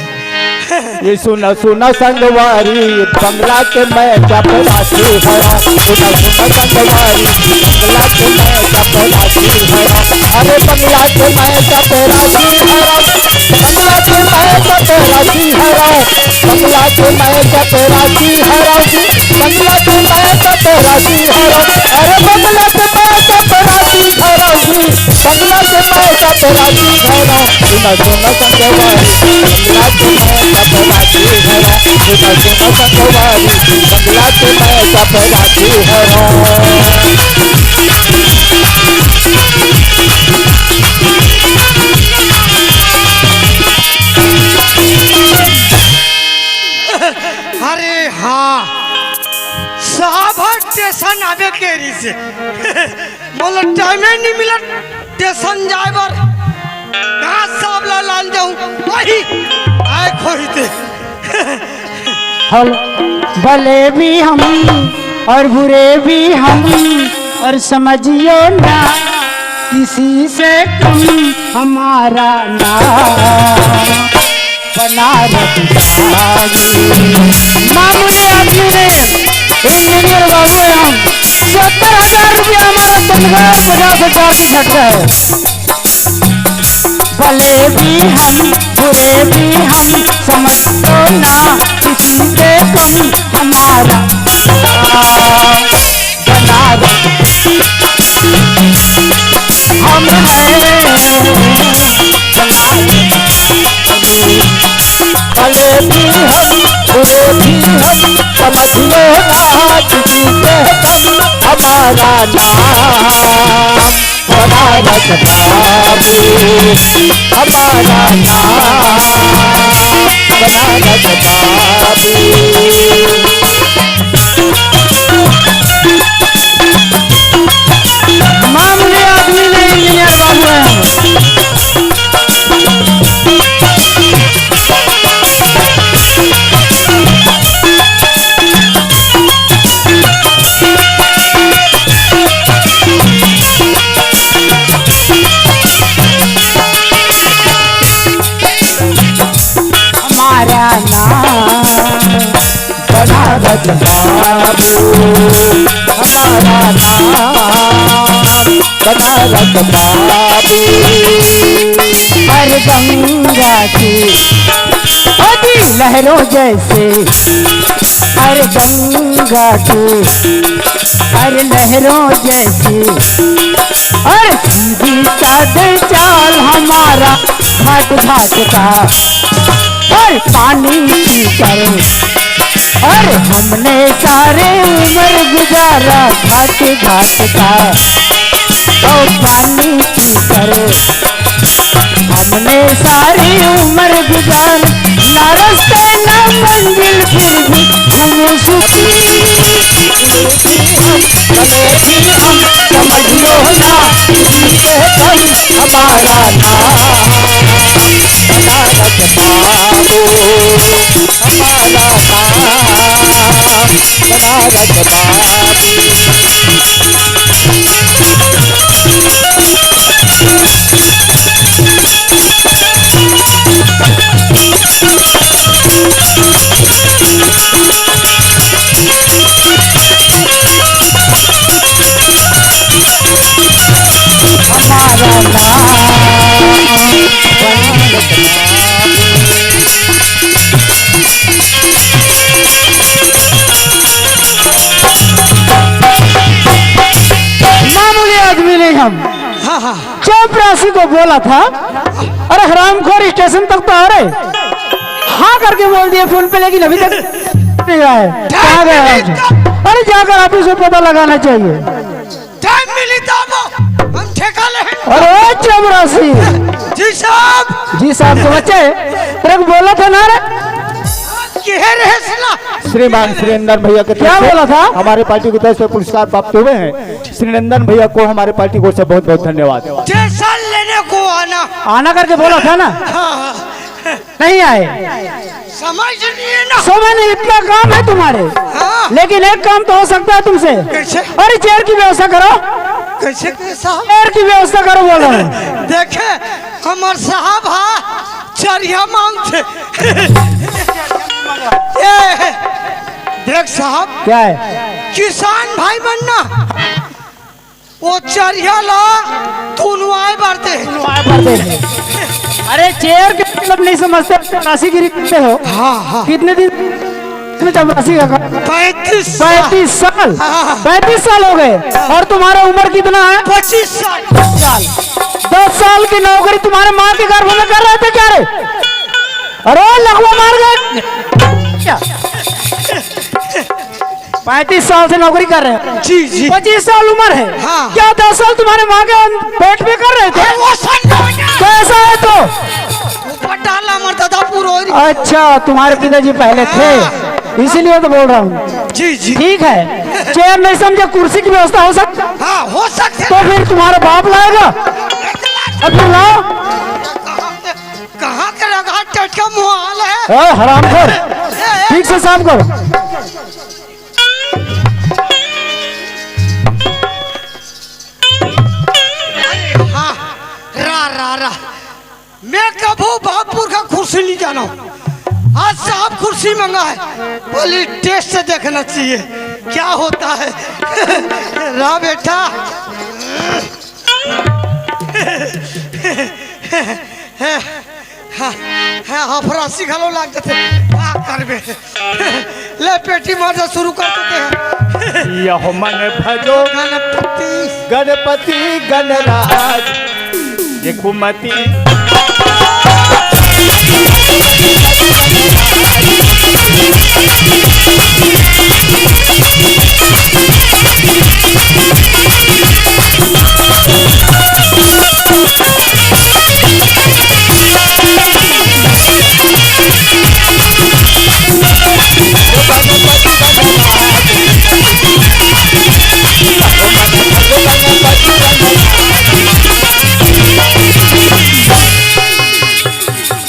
ये सुना सुना संगवारी, बंगला के मैं चपरासी हरा। सुना सुना संगवारी, बंगला के मैं चपरासी हरा। अरे बंगला के मैं चपरासी हरा, बंगला के मैं चपरासी हरा। बंगला के मैं चपरासी हरा, बंगला के मैं चपरासी हरा। अरे बंगला के मैं चपरासी हरा, बंगला के मैं चपरासी हरा। सुना सुना संगवारी, बंगला के मैं चपरासी हरा। सुना सुना संगवारी, बंगला के मैं चपरासी हरा। अरे हाँ, साहब ह स्टेशन आवे के रहिसे। मोला टाइमे नइ मिलत स्टेशन जाए बर। कहाँ साहब ला लान जाऊँ? वही आए खोही ते। हम भले भी हम और बुरे भी हम, और समझियो ना किसी से कम हमारा नाम। बनारस वाली। मामूली आदमी नहीं, इंजीनियर बाबू है हम। सत्तर हजार रुपया हमारा तनख्वाह है, पचास हजार की झटका है। भले भी हम, बुरे भी हम, समझ लो ना किसी से कम हमारा। बनारस हम हैं, बनारस। भले भी हम, बुरे भी हम, समझ लो ना किसी से कम हमारा नाम। बनारस बाबू, हमारा नाम बनारस बाबू। मामूली आदमी नहीं, इंजीनियर बाबू हैं। हमारा नाम बनारस बाबू, हमारा नाम बनारस बाबू। हर गंगा की अभी लहरों जैसे, हर गंगा की हर लहरों जैसी, हर सीधी साधे चाल हमारा घाट घाट का, हर पानी पीकर, हर हमने सारे उम्र गुजारा घाट घाट का, और पानी पीकर हमने सारी उम्र गुजार, ना रास्ते ना मंजिल फिर भी हम सुखी। भले भी हम समझ लो ना, इनसे कम हमारा नाम बनारस बाबू, हमारा नाम बनारस बाबू। हमारा नाम मामूली आदमी नहीं हम। हाँ, हाँ। चपरासी को बोला था, अरे हरामखोर, स्टेशन तक तो आ रहे, हाँ करके बोल दिए फोन पे, लेकिन अभी तक नहीं आए। कहाँ गए आज? अरे जाकर ऑफिस में पता लगाना चाहिए। टाइम मिली तब हम ठेका ले। अरे चपरासी। जी साहब। जी साहब, तो बच्चे तेरे को बोला था ना रे। के रहे सला? श्रीमान श्री नंदन भैया के क्या तरफ से बोला था? हमारे पार्टी की तरफ से पुरस्कार प्राप्त हुए हैं। श्री नंदन भैया को हमारे पार्टी की ओर से बहुत बहुत धन्यवाद। स्टेशन लेने को आना। आना करके बोला था ना। हाँ, हाँ। नहीं आए। समझ नहीं है ना। समय नहीं, इतना काम है तुम्हारे। हाँ। लेकिन एक काम तो हो सकता है तुमसे। कैसे? अरे चेयर की व्यवस्था करो। कैसे के साहब? पेड़ की व्यवस्था करो, बोला हूँ। देखे, हमर साहब हा चरिया मांगथे। ये, देख साहब, क्या है? किसान भाई मन ना, वो चरिया ला तुनवाए बर दे। तुनवाए बर दे। अरे, चेयर के मतलब नहीं समझते, राशि गिरी करते हो। हाँ, हाँ। कितने दिन में चपरासी का काम? पैंतीस साल। पैंतीस साल? हाँ। पैंतीस साल हो गए। हाँ। और तुम्हारा उम्र कितना है? पच्चीस साल। साल। दस साल की नौकरी तुम्हारे माँ के गर्भ में कर रहे थे क्या रे? अरे, लकवा मार गए। क्या? पैंतीस साल से नौकरी कर रहे हैं। जी, जी। पच्चीस साल उम्र है। हाँ। क्या दस साल तुम्हारे माँ के पेट में कर रहे थे? अरे, वो सन नौ है। कैसा है तो? वो पटाला मरता था पूरा। अच्छा, तुम्हारे पिताजी पहले थे, हाँ। इसीलिए तो बोल रहा हूँ। जी, जी। ठीक है, चेयर नहीं समझे, कुर्सी की व्यवस्था हो सकती? हाँ, हो सकती है। तो फिर तुम्हारा बाप लाएगा? अब फिर लाओ। कहाँ के लगा टटका मुहाल है? ए, हरामखोर, ए, ए। ठीक से साफ करो। हाँ, रा, रा, रा। मैं कभू बापुर का कुर्सी नहीं जाना हूँ। आज साहब कुर्सी मंगा है, बोली टेस्ट से देखना चाहिए क्या होता है। रा बेटा। हाँ, हाँ, हफरासी घलो लाग जथे। का करबे? ले, पेटी मार जा, शुरू कर देते हैं। यह मन भजो गणपति। गणपति गणराज, ये कुमति।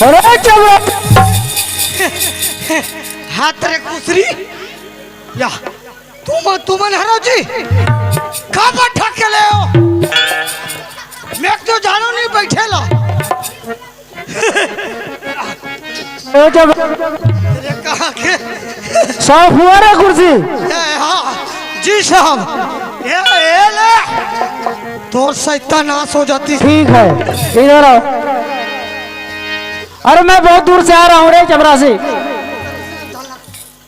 अरे चलो। हाथ रे कुसरी। या, तुम, तुमन हरो जी? का बैठा के ले हो? मैं तो जानो नहीं बैठे ला। ओ जब अरे कहाँ के? साफ हुआ रे कुर्सी? ए, हाँ, जी साहब। ए, ए ले। तोर सत्यानाश हो जाती। ठीक है, इधर आओ। अरे मैं बहुत दूर से आ रहा हूँ रे चपरासी।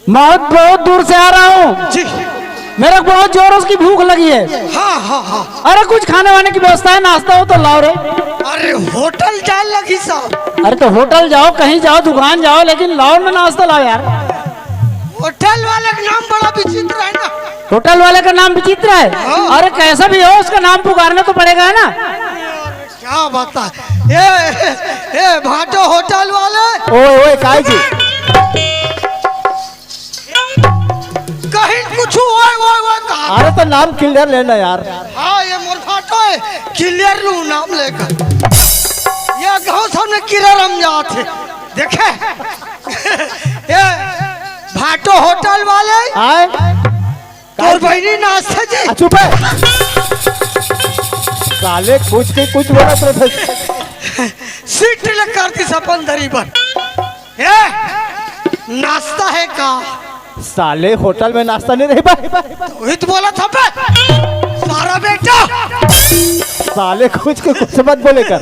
बहुत, बहुत दूर से आ रहा हूँ। जी। मेरे को बहुत जोरों की भूख लगी है। हाँ, हाँ, हाँ। अरे कुछ खाने वाने की व्यवस्था है, नाश्ता हो तो लाओ रे। अरे होटल जाए लगी साहब। अरे तो होटल जाओ, कहीं जाओ, दुकान जाओ, लेकिन लाओ ना, नाश्ता लाओ यार। होटल वाले का नाम बड़ा विचित्र है ना। होटल वाले का नाम विचित्र है? हाँ। अरे कैसा भी हो, उसका नाम पुकारना तो पड़ेगा, है ना? क्या बात है। ए, ए, ए, भाटो होटल वाले। ओए, ओए, काय जी? कहीं कुछ ओए, ओए, ओए कहा। अरे तो नाम clear लेना यार। हाँ, ये मोर भाटो है, clear लू नाम लेकर। ये गाँव सामने किरा रम जात है। देखे? ए, भाटो होटल वाले। आए? तोर बहिनी नाचथे जी। आ, चुप है। साले कुछ के कुछ बोलत रहे। सीट ले कर दी सपन दरी पर। ए, नाश्ता है का? साले होटल में नाश्ता नहीं रही बा। वही तो बोला था बे। सारा बेटा। साले कुछ के कुछ मत बोले कर।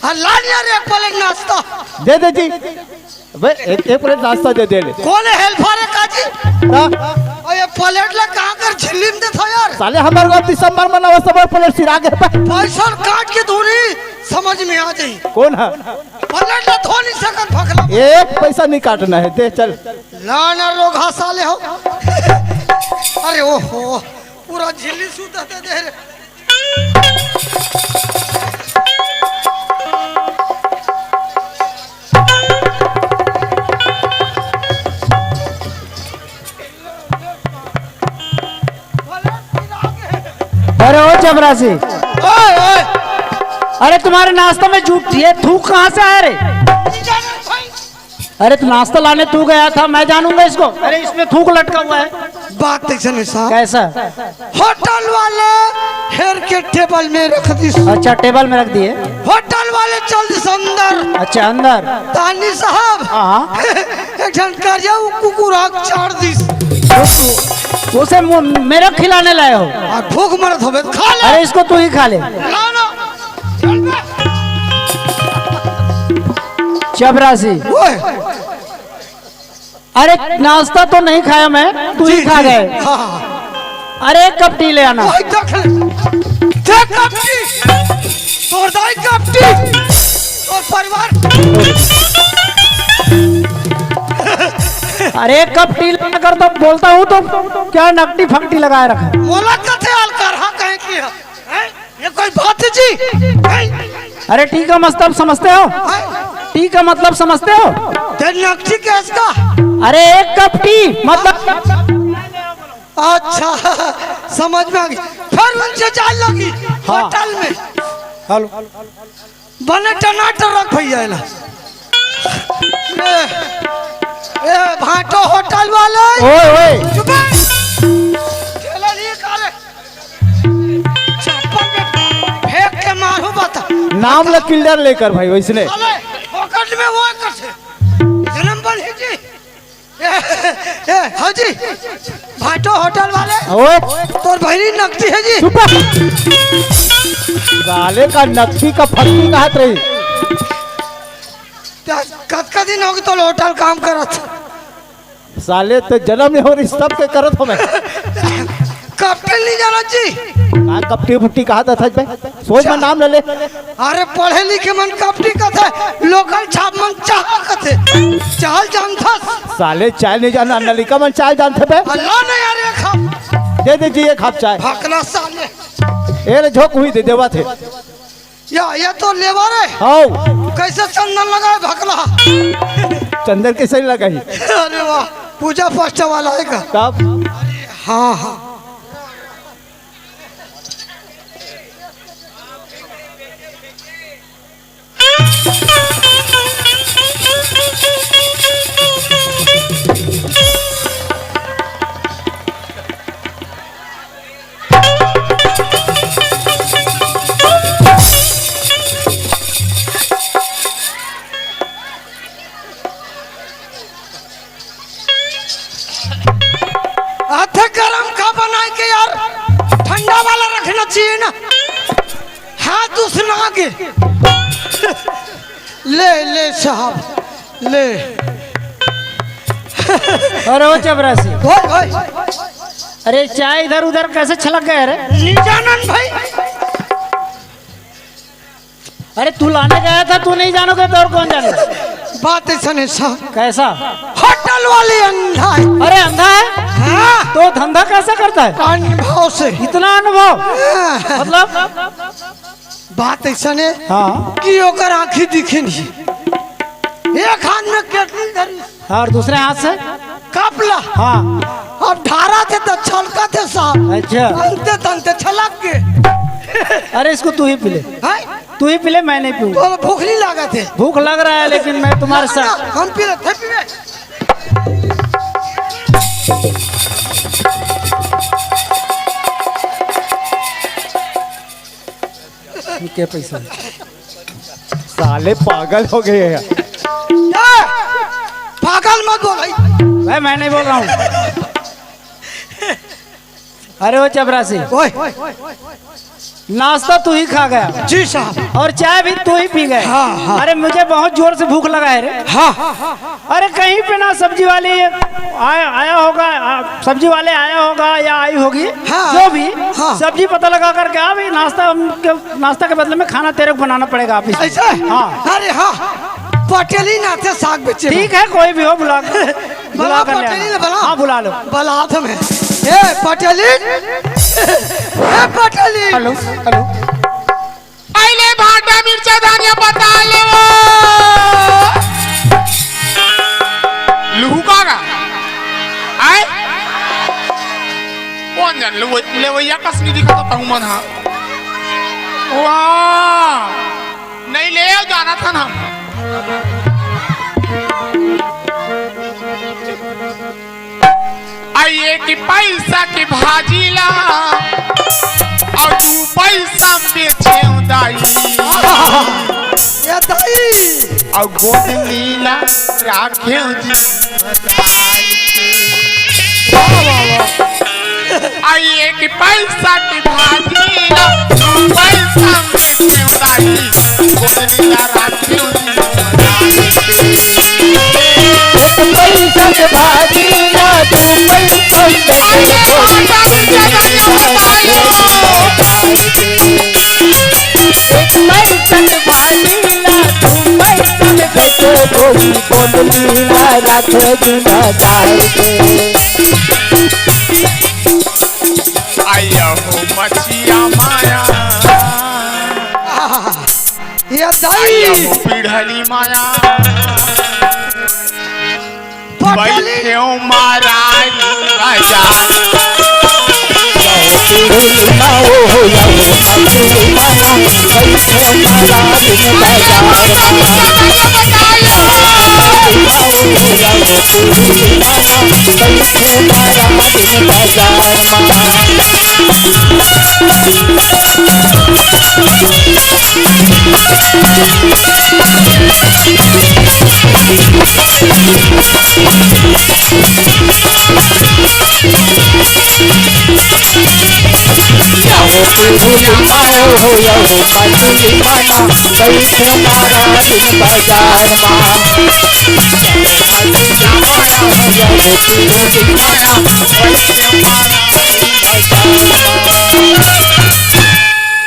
हाँ, ला लिया रे एक plate नाश्ता। दे दे जी। अबे, एक, एक plate नाश्ता दे दे ले। कौन है helper है काजी? हाँ? और ये plate ला कहाँ कर झिल्ली में देता यार? साले हमारे को दिसंबर में नवंबर plate सिरा गए बा। पैसा काट के दूरी समझ में आ जाई। कौन है? Plate ला धो नहीं सकत भगला। एक पैसा नहीं काटना है, दे चल। लाना लोग हंसा ले हो। अरे ओहो, पूरा झिल्ली सूता दे दे रे। अरे ओ चपरासी, ओए, ओए। अरे तुम्हारे नाश्ते में जूठ, ये थूक कहाँ से आया रे? अरे तो नाश्ता लाने तू गया था, मैं जानूंगा इसको। अरे इसमें थूक लटका हुआ है। बात अइसन हे साहब। कैसा? होटल वाले हेर के टेबल में रख दिस। अच्छा, टेबल में रख दिए। होटल वाले चल दिस अंदर। अच्छा, अंदर। तानी साहब। हाँ। एक ठन करिया कुकुर आग चाड़ दिस। उसे मु-, मेरे खिलाने लाए हो? आ, भूख मरत होबे, खा ले। अरे, इसको तू ही खा ले। ना, ना। चपरासी। ओए। अरे, नाश्ता तो नहीं खाया मैं, तू ही जी, खा जी। गए। हाँ, हाँ। अरे, एक कप टी ले आना। ओए, देख ले। देख कप टी। तोर दाई कप टी। तोर परिवार। अरे, एक कप टी लेना कर तो बोलता हूँ तो क्या नकटी फकटी लगाए रखा। मोला कथे अलकरहा कहे की है? हैं? ये कोई बात है जी? हैं? अरे, टी का मतलब समझते हो? हैं? टी का मतलब समझते हो? ते नकटी कैस का? अरे, एक कप टी मतलब। अच्छा, समझ में आ गई। फिर उनसे जान लगी हाँ। होटल में। हेलो। बने टनाटर रख भैया एला। ए, ए, भाटो होटल वाले। ओए, ओए। चुप है। ठेला लिए काले। चप्पल में फेंक के मारू बता। नाम ला किल्डर लेकर भाई, वैसने। साले, फोकट में वो कर से। जन्म बन ही जी। ए, ए, हाँ जी, भाटो होटल वाले। ओए। तोर बहिनी नकटी है जी। चुप। साले का नकटी का फकटी कहत रही। त-, कतका दिन होगे तोर होटल काम करत? साले तो जन्म में हो रही, सब के करत हो मैं। कपटी नहीं जाना जी। का कपटी फुट्टी कहा था सच में? सोच में चा- नाम ले ले। अरे पढ़े लिखे मन कपटी कथे, लोकल छाप मन चाह कथे। चाल जानथस? साले चाय नहीं जाना, नलिका मन चाय जानथे बे। अल्लाह ने यार ये खाप। दे दे जी ये खाप चाय। भकला साले। ए ले झोंक हुई दे देवा थे। या, ये तो लेबर है। हाउ। कैसे चंदन लगाए भकला? चंदन कैसे लगाई? अरे वाह, पूजा पाठ वाला है का? तब? हाँ, हाँ। आथे गरम का बनाए के यार, ठंडा वाला रखना चाहिए ना। हाथ उसना के। ले, ले साहब, ले। अरे ओ चपरासी। ओए, ओए। अरे चाय इधर उधर कैसे छलक गया रे? नहीं जानन भाई। अरे तू लाने गया था, तू नहीं जानोगे तो और कौन जानेगा? बात अइसन हे साहब। कैसा? होटल वाले अंधा है। अरे अंधा है? हाँ। तो धंधा कैसा करता है? अनुभव से। इतना अनुभव? हाँ। मतलब? बात अइसन हे हाँ। कि ओकर आँखी दिखे नहीं। एक हाथ में केतली धरी। हाँ, और दूसरे हाथ से? कप ला। हाँ। अब ढारा थे तो छलका थे साहब। अच्छा। तनते तनते छलक के। अरे इसको तू ही पी ले। हैं? तू ही पी ले, मैं नहीं पीऊँ। तो भूख नहीं लगा थे? भूख लग रहा है लेकिन मैं तुम्हारे साथ। हम पी ले, थे पी ले। ये क्या पैसा है? साले पागल हो गए हैं। ए, पागल मत बोल भाई। भाई मैं नहीं बोल रहा हूँ। अरे वो चपरासी, ओए। नाश्ता तू ही खा गया। जी साहब। और चाय भी तू ही पी गए। हाँ, हाँ। अरे मुझे बहुत जोर से भूख लगा है रे। हाँ। अरे कहीं पे ना सब्जी वाली आया, आया होगा, आ, सब्जी वाले आया होगा या आई होगी, हाँ। जो भी हाँ। सब्जी पता लगा करके आ भाई, नाश्ता हम के, नाश्ता के बदले में खाना तेरे को बनाना पड़ेगा ऑफिस में। ऐसा है? हाँ। अरे हाँ, पटेली नाते साग बेचे ठीक है, कोई भी हो बुला, बुला बुला कर ले पटेली आना। ले बुला। हाँ बुला लो। बुला तो मैं। ए पटेली, ए पटेली। Hello, hello. पहले भाटा मिर्चा धनिया पता ले वो। लुहुका का? आए? कौन जान ले वो, ले वो या कस नहीं दिखा तो तंग मन हा। वाह। नहीं ले आओ, जाना था ना हम। आइए कि पैसा के भाजी ला अउ दू पैसा में बेचेंव दाई। ए दाई। अउ गोंदली ला राखेंव जी। वाह, वाह, वाह। अउ एक पैसा के भाजी ला दू पैसा में बेचेंव दाई। गोंदली ला राखेंव जी। एक पैसा के भाजी ला दू पैसा में बेचेंव। एक पैसा के भाजी ला दू पैसा में बेचेंव, गोंदली ला राखेंव जी बजार के। आया हो मचिया माया। ए दाई। आया हो पिढ़ली माया। पटली। बैठेंव महाराज बाजार।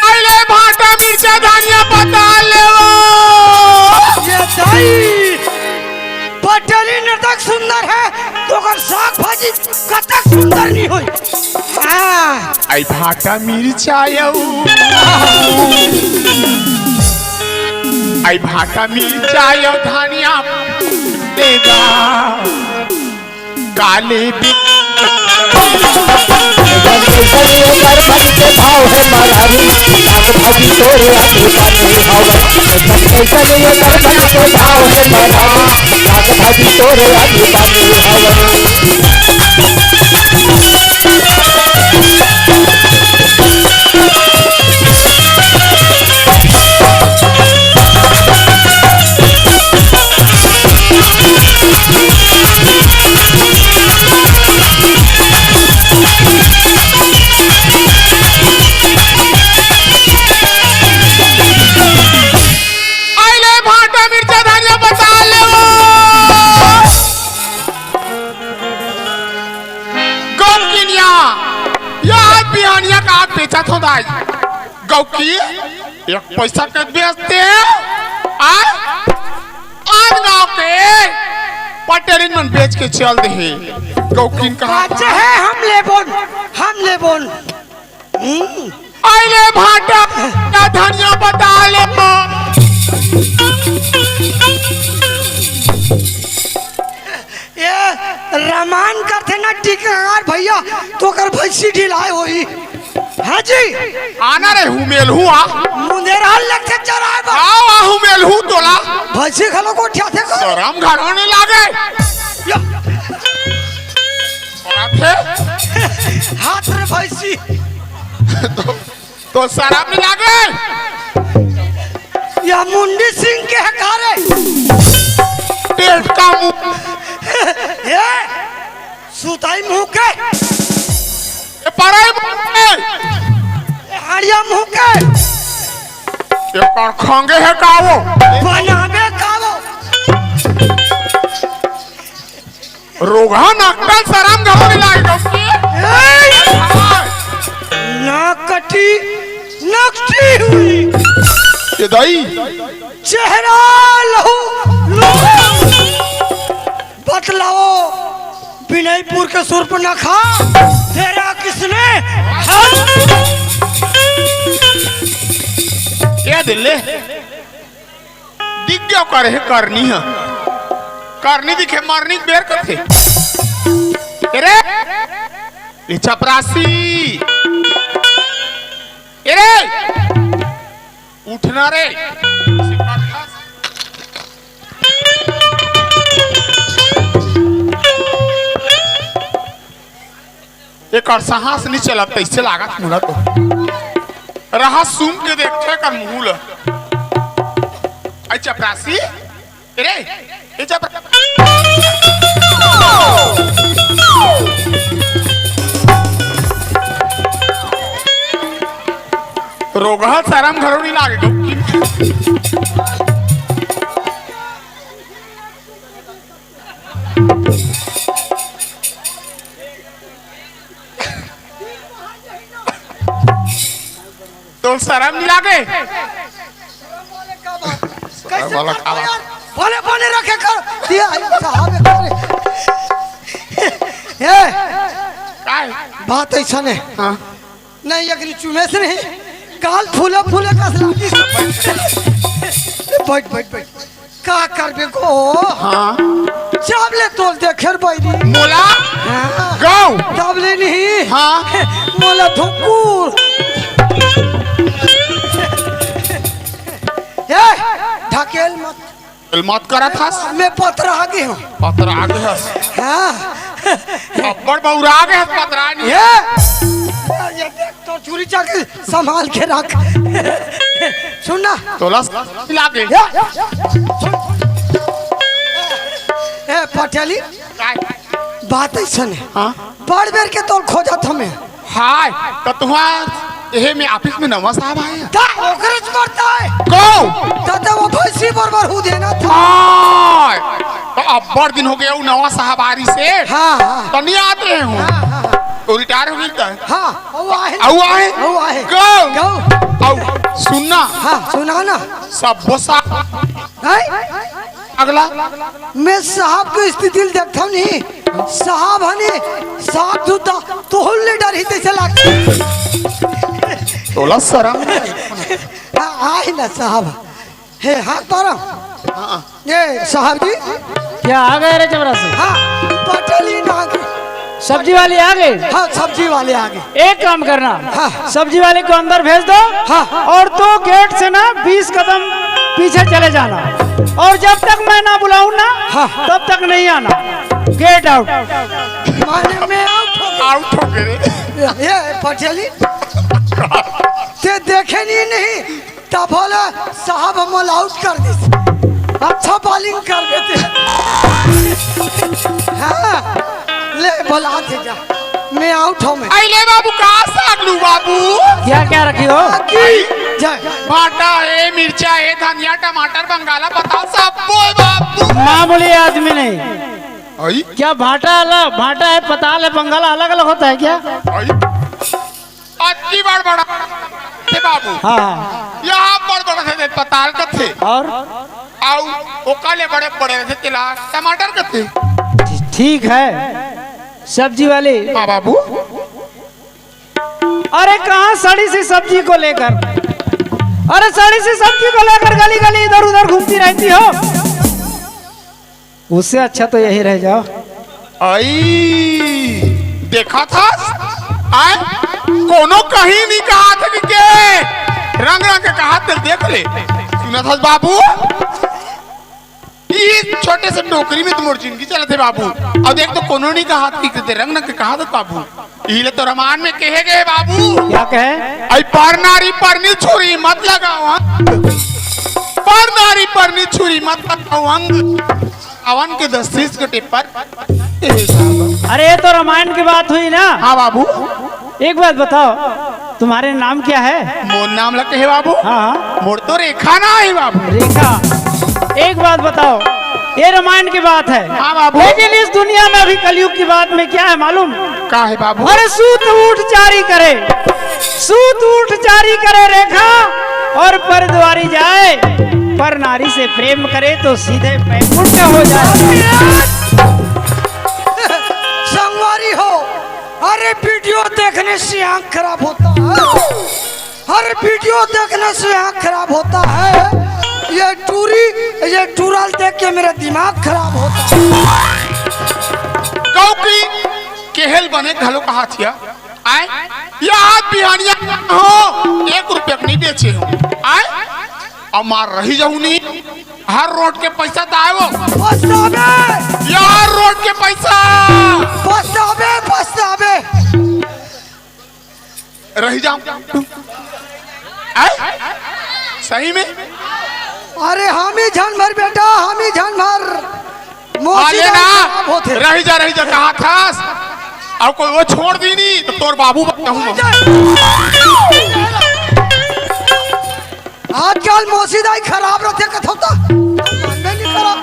अरे भाटा मिर्चा धनिया पताल लेवो। ए दाई, पटेली नतक सुंदर हे, त ओकर साग भाजी कतक सुंदर नइ होही। हाँ। अई भाटा मिर्चा अउ, अई भाटा मिर्चा अउ धनिया दे दा। काली बी- अई ले भाटा मिर्चा धनिया पताल लेवो। गौकिनिया, या आज बिहनिया का बेचत हों दाई। गौकी, एक पैसा के बेचते हैं, आ? आज गांव के पटेलिन मन बेच के चल दे हे। गौकिन कहा अच्छा हे, हम लेबोन, हम लेबोन। हम्म। अई ले भाटा, का धनिया पताल लेवो। ए, रमान करथे ना टिकरार भैया, त ओकर भैंसी ढिलाय होही। हाँ जी। आना रे हुमेलहू आ। मुंदेरा लगथे चराय बर। आओ आ हुमेलहू तोला। भैंसी घलो गोठियाथे का? सरम घलो नइ लागे। या। अउ आथे। हाथ रे भैंसी। त तो सरम नइ लागे। या मुंडी सिंह के हे का रे? टेटका मुंह। ए, सुतई मुंह के। ए, परई मुंह के। ए, हाड़िया मुंह के। ए, कर खंगे हे का वो? बनाबे का वो? रोगहा नकल सरम घलो नइ लागे। ए! नाक कटी, नकटी हुई। ए दाई। चेहरा लहू, लहू। बतलाओ, बिनईपुर के सुर्पनखा, तेरा किसने? हाँ? ए दिल्ले। दिख गयो करे हे करनी ह। करनी दिखे मरनी के बेर कथे। ए रे, ए चपरासी। ए रे, उठना रे। एकर साहस नइ चलत, तइसे लागत मोला तो। रहा सूंघ के देखथे एकर मुंह ल। अइ चपरासी, ए रे, ए चपरा-, रोगहा सरम घलो नइ लागे। तोला सरम नइ लागे? कैसे वाला करबो यार? बने बने रखे कर। ये साहब, ए, काय? बात अइसन हे। हाँ। नहीं, एकरी चुमेस नहीं, गाल फूले फूले कस लागिस। बइठ, बइठ, बइठ। का करबे गो? हाँ। जब ले तोला देखेंव बइरी। मोला? हाँ। गो। तब ले नहीं। हाँ। मोला धुकुर। ए, ढकेल मत। मत करत हस। मैं पतरा गे हंव। पतरा गे हस। हाँ। अब्बड़ बउरा गे हस, पतरा नहीं। ए, ये देख, तोर छुरी चाकू संभाल के रख। सुन ना। तोला लागे। ए, सुन। ए, पटेली, काय? बात अइसन हे। हाँ? बड़ बेर के तोला खोजत हंव मैं। हाय, त तुंहर एहे में ऑफिस में नवा साहब आय हे? त ओकरे च मरता हे। को? त, त वो भैंसी बरोबर हूँ देना था। हाय, त अब्बड़ दिन होगे वो नवा साहब आय रिहिसे। हाँ, हाँ। त नइ आत रहेंव। हाँ, हाँ, हाँ। वो रिटायर हो गे त। हाँ, वो आहे। अउ आहे? वो आहे। गो। गो। अउ सुन ना। हाँ, सुना ना। सब्बो साहब। हैं? अगला। मैं साहब के स्थिति ल देखथंव नहीं। साहब हने, साहब जूता तोहूं ले डरही तइसे लागथे। तोला सरम नहीं आय? हाँ, आय ना साहब। हे, हाथ पारा। हाँ। ए, साहब जी। क्या आ गए रे चपरासी? हाँ, पटेली ना आ गए। सब्जी वाले आ गए? हाँ, सब्जी वाले आ गए। एक काम करना, हाँ। सब्जी वाले को अंदर भेज दो। हाँ। और तो गेट से ना बीस कदम पीछे चले जाना, और जब तक मैं ना बुलाऊं ना, हाँ। तब तक नहीं आना। Get out. माने मैं आउट हो गया। आउट हो गए। ये पटेली, ते देखे नहीं, नहीं, तब बोला, "साहब, हम ऑल आउट कर दिस।" अच्छा बॉलिंग कर देते। हाँ, ले, बोला थे जा। मैं आउट हूँ मैं। अइ ले बाबू, का साग लू बाबू? क्या, क्या रखी हो? की जय। भाटा हे, मिर्चा हे, धनिया, टमाटर, बंगाला, पताल, सब बोल बाबू। मामूली आदमी नहीं। अइ? क्या भाटा अलग, भाटा है, पताल है, बंगाला अलग अलग होता है क्या? अइ? अति बड़ बड़ा थे बाबू। हाँ, हाँ। यहाँ बड़ बड़ा थे पताल का थे। और? आउ ओका ले बड़े बड़े थे तेला टमाटर का थे। ठीक है, सब्जी वाले। हाँ बाबू। अरे कहाँ सड़ी सी सब्जी को लेकर, अरे सड़ी सी सब्जी को लेकर गली गली इधर उधर घूमती रहती हो? उससे अच्छा तो यहीं रह जाओ। अई, देखा था? आय, कोनो कहीं नहीं कहा था कि के रंग रंग के कहा थे, देख ले। सुना था बाबू? ई छोटे से टोकरी में तो मोर जिंदगी चलत हे बाबू। अब देख तो कोनो नहीं कहा था कि ते रंग रंग के कहा था बाबू। इले तो रामायण में कहे गए बाबू। क्या कहे? अई पर नारी परनी छुरी मत लगाओ अंग। पर नारी परनी छुरी मत लगाओ अंग। सावन के दस तीस के टेपर। अरे, ये तो रामायण की बात हुई ना। हाँ बाबू। एक बात बताओ, तुम्हारे नाम क्या है? मोर नाम लगे है बाबू। हाँ, हाँ। मोर तो रेखा ना है बाबू। रेखा, एक बात बताओ, ये रामायण की बात है। हाँ बाबू। लेकिन इस दुनिया में अभी कलयुग की बात में क्या है मालूम? का है बाबू? अरे सूत उठ चारी करे, सूत उठ चारी करे रेखा, और पर द्वारी जाए, पर नारी से प्रेम करे तो सीधे बैकुंठ हो जाए। संगवारी हो, अरे वीडियो देखने से आंख खराब होता है, हर वीडियो देखने से आंख खराब होता है। ये टूरी, ये टूरल देख के मेरा दिमाग खराब होता है। क्योंकि केहेल बने घलो कहा थिया, आय, ये आज बिहानिया हो, एक रुपया के नहीं बेचे हो, आय, अउ मार रही जाऊ नहीं। हर रोड के पैसा दाए वो। पछतावे। यार रोड के पैसा। पछतावे, पछतावे। तही में। अरे हम ही झन भर बेटा, हम ही झन भर। मोसी आले ना। खराब होथे। रही जा, रही जा, कहा थास। अउ कोई वो छोड़ दी नी तो तोर बाबू बताहूँ। आजकल मोसी दाई खराब रथे कथौता। मानबे नहीं करा।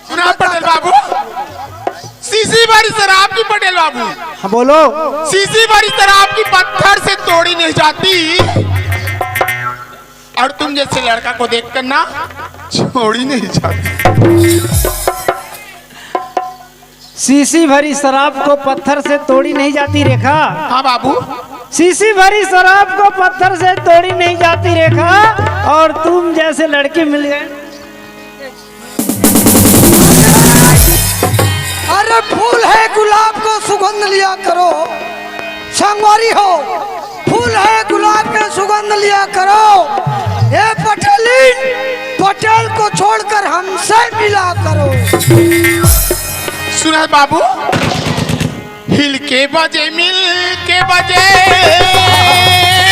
सुना पटेल बाबू, सीसी भरी शराब की पटेल बाबू। हाँ, बोलो। सीसी भरी शराब की पत्थर से तोड़ी नहीं जाती, और तुम जैसे लड़का को देखकर ना छोड़ी नहीं जाती। सीसी भरी शराब को पत्थर से तोड़ी नहीं जाती रेखा। हाँ बाबू। सीसी भरी शराब को पत्थर से तोड़ी नहीं जाती रेखा, और तुम जैसे लड़की मिल गए। अरे फूल है गुलाब को सुगंध लिया करो, संगवारी हो, फूल है गुलाब के सुगंध लिया करो। ए पटेलिन, पटेल को छोड़कर हमसे मिला करो। सुना है बाबू, हिल के बजे मिल के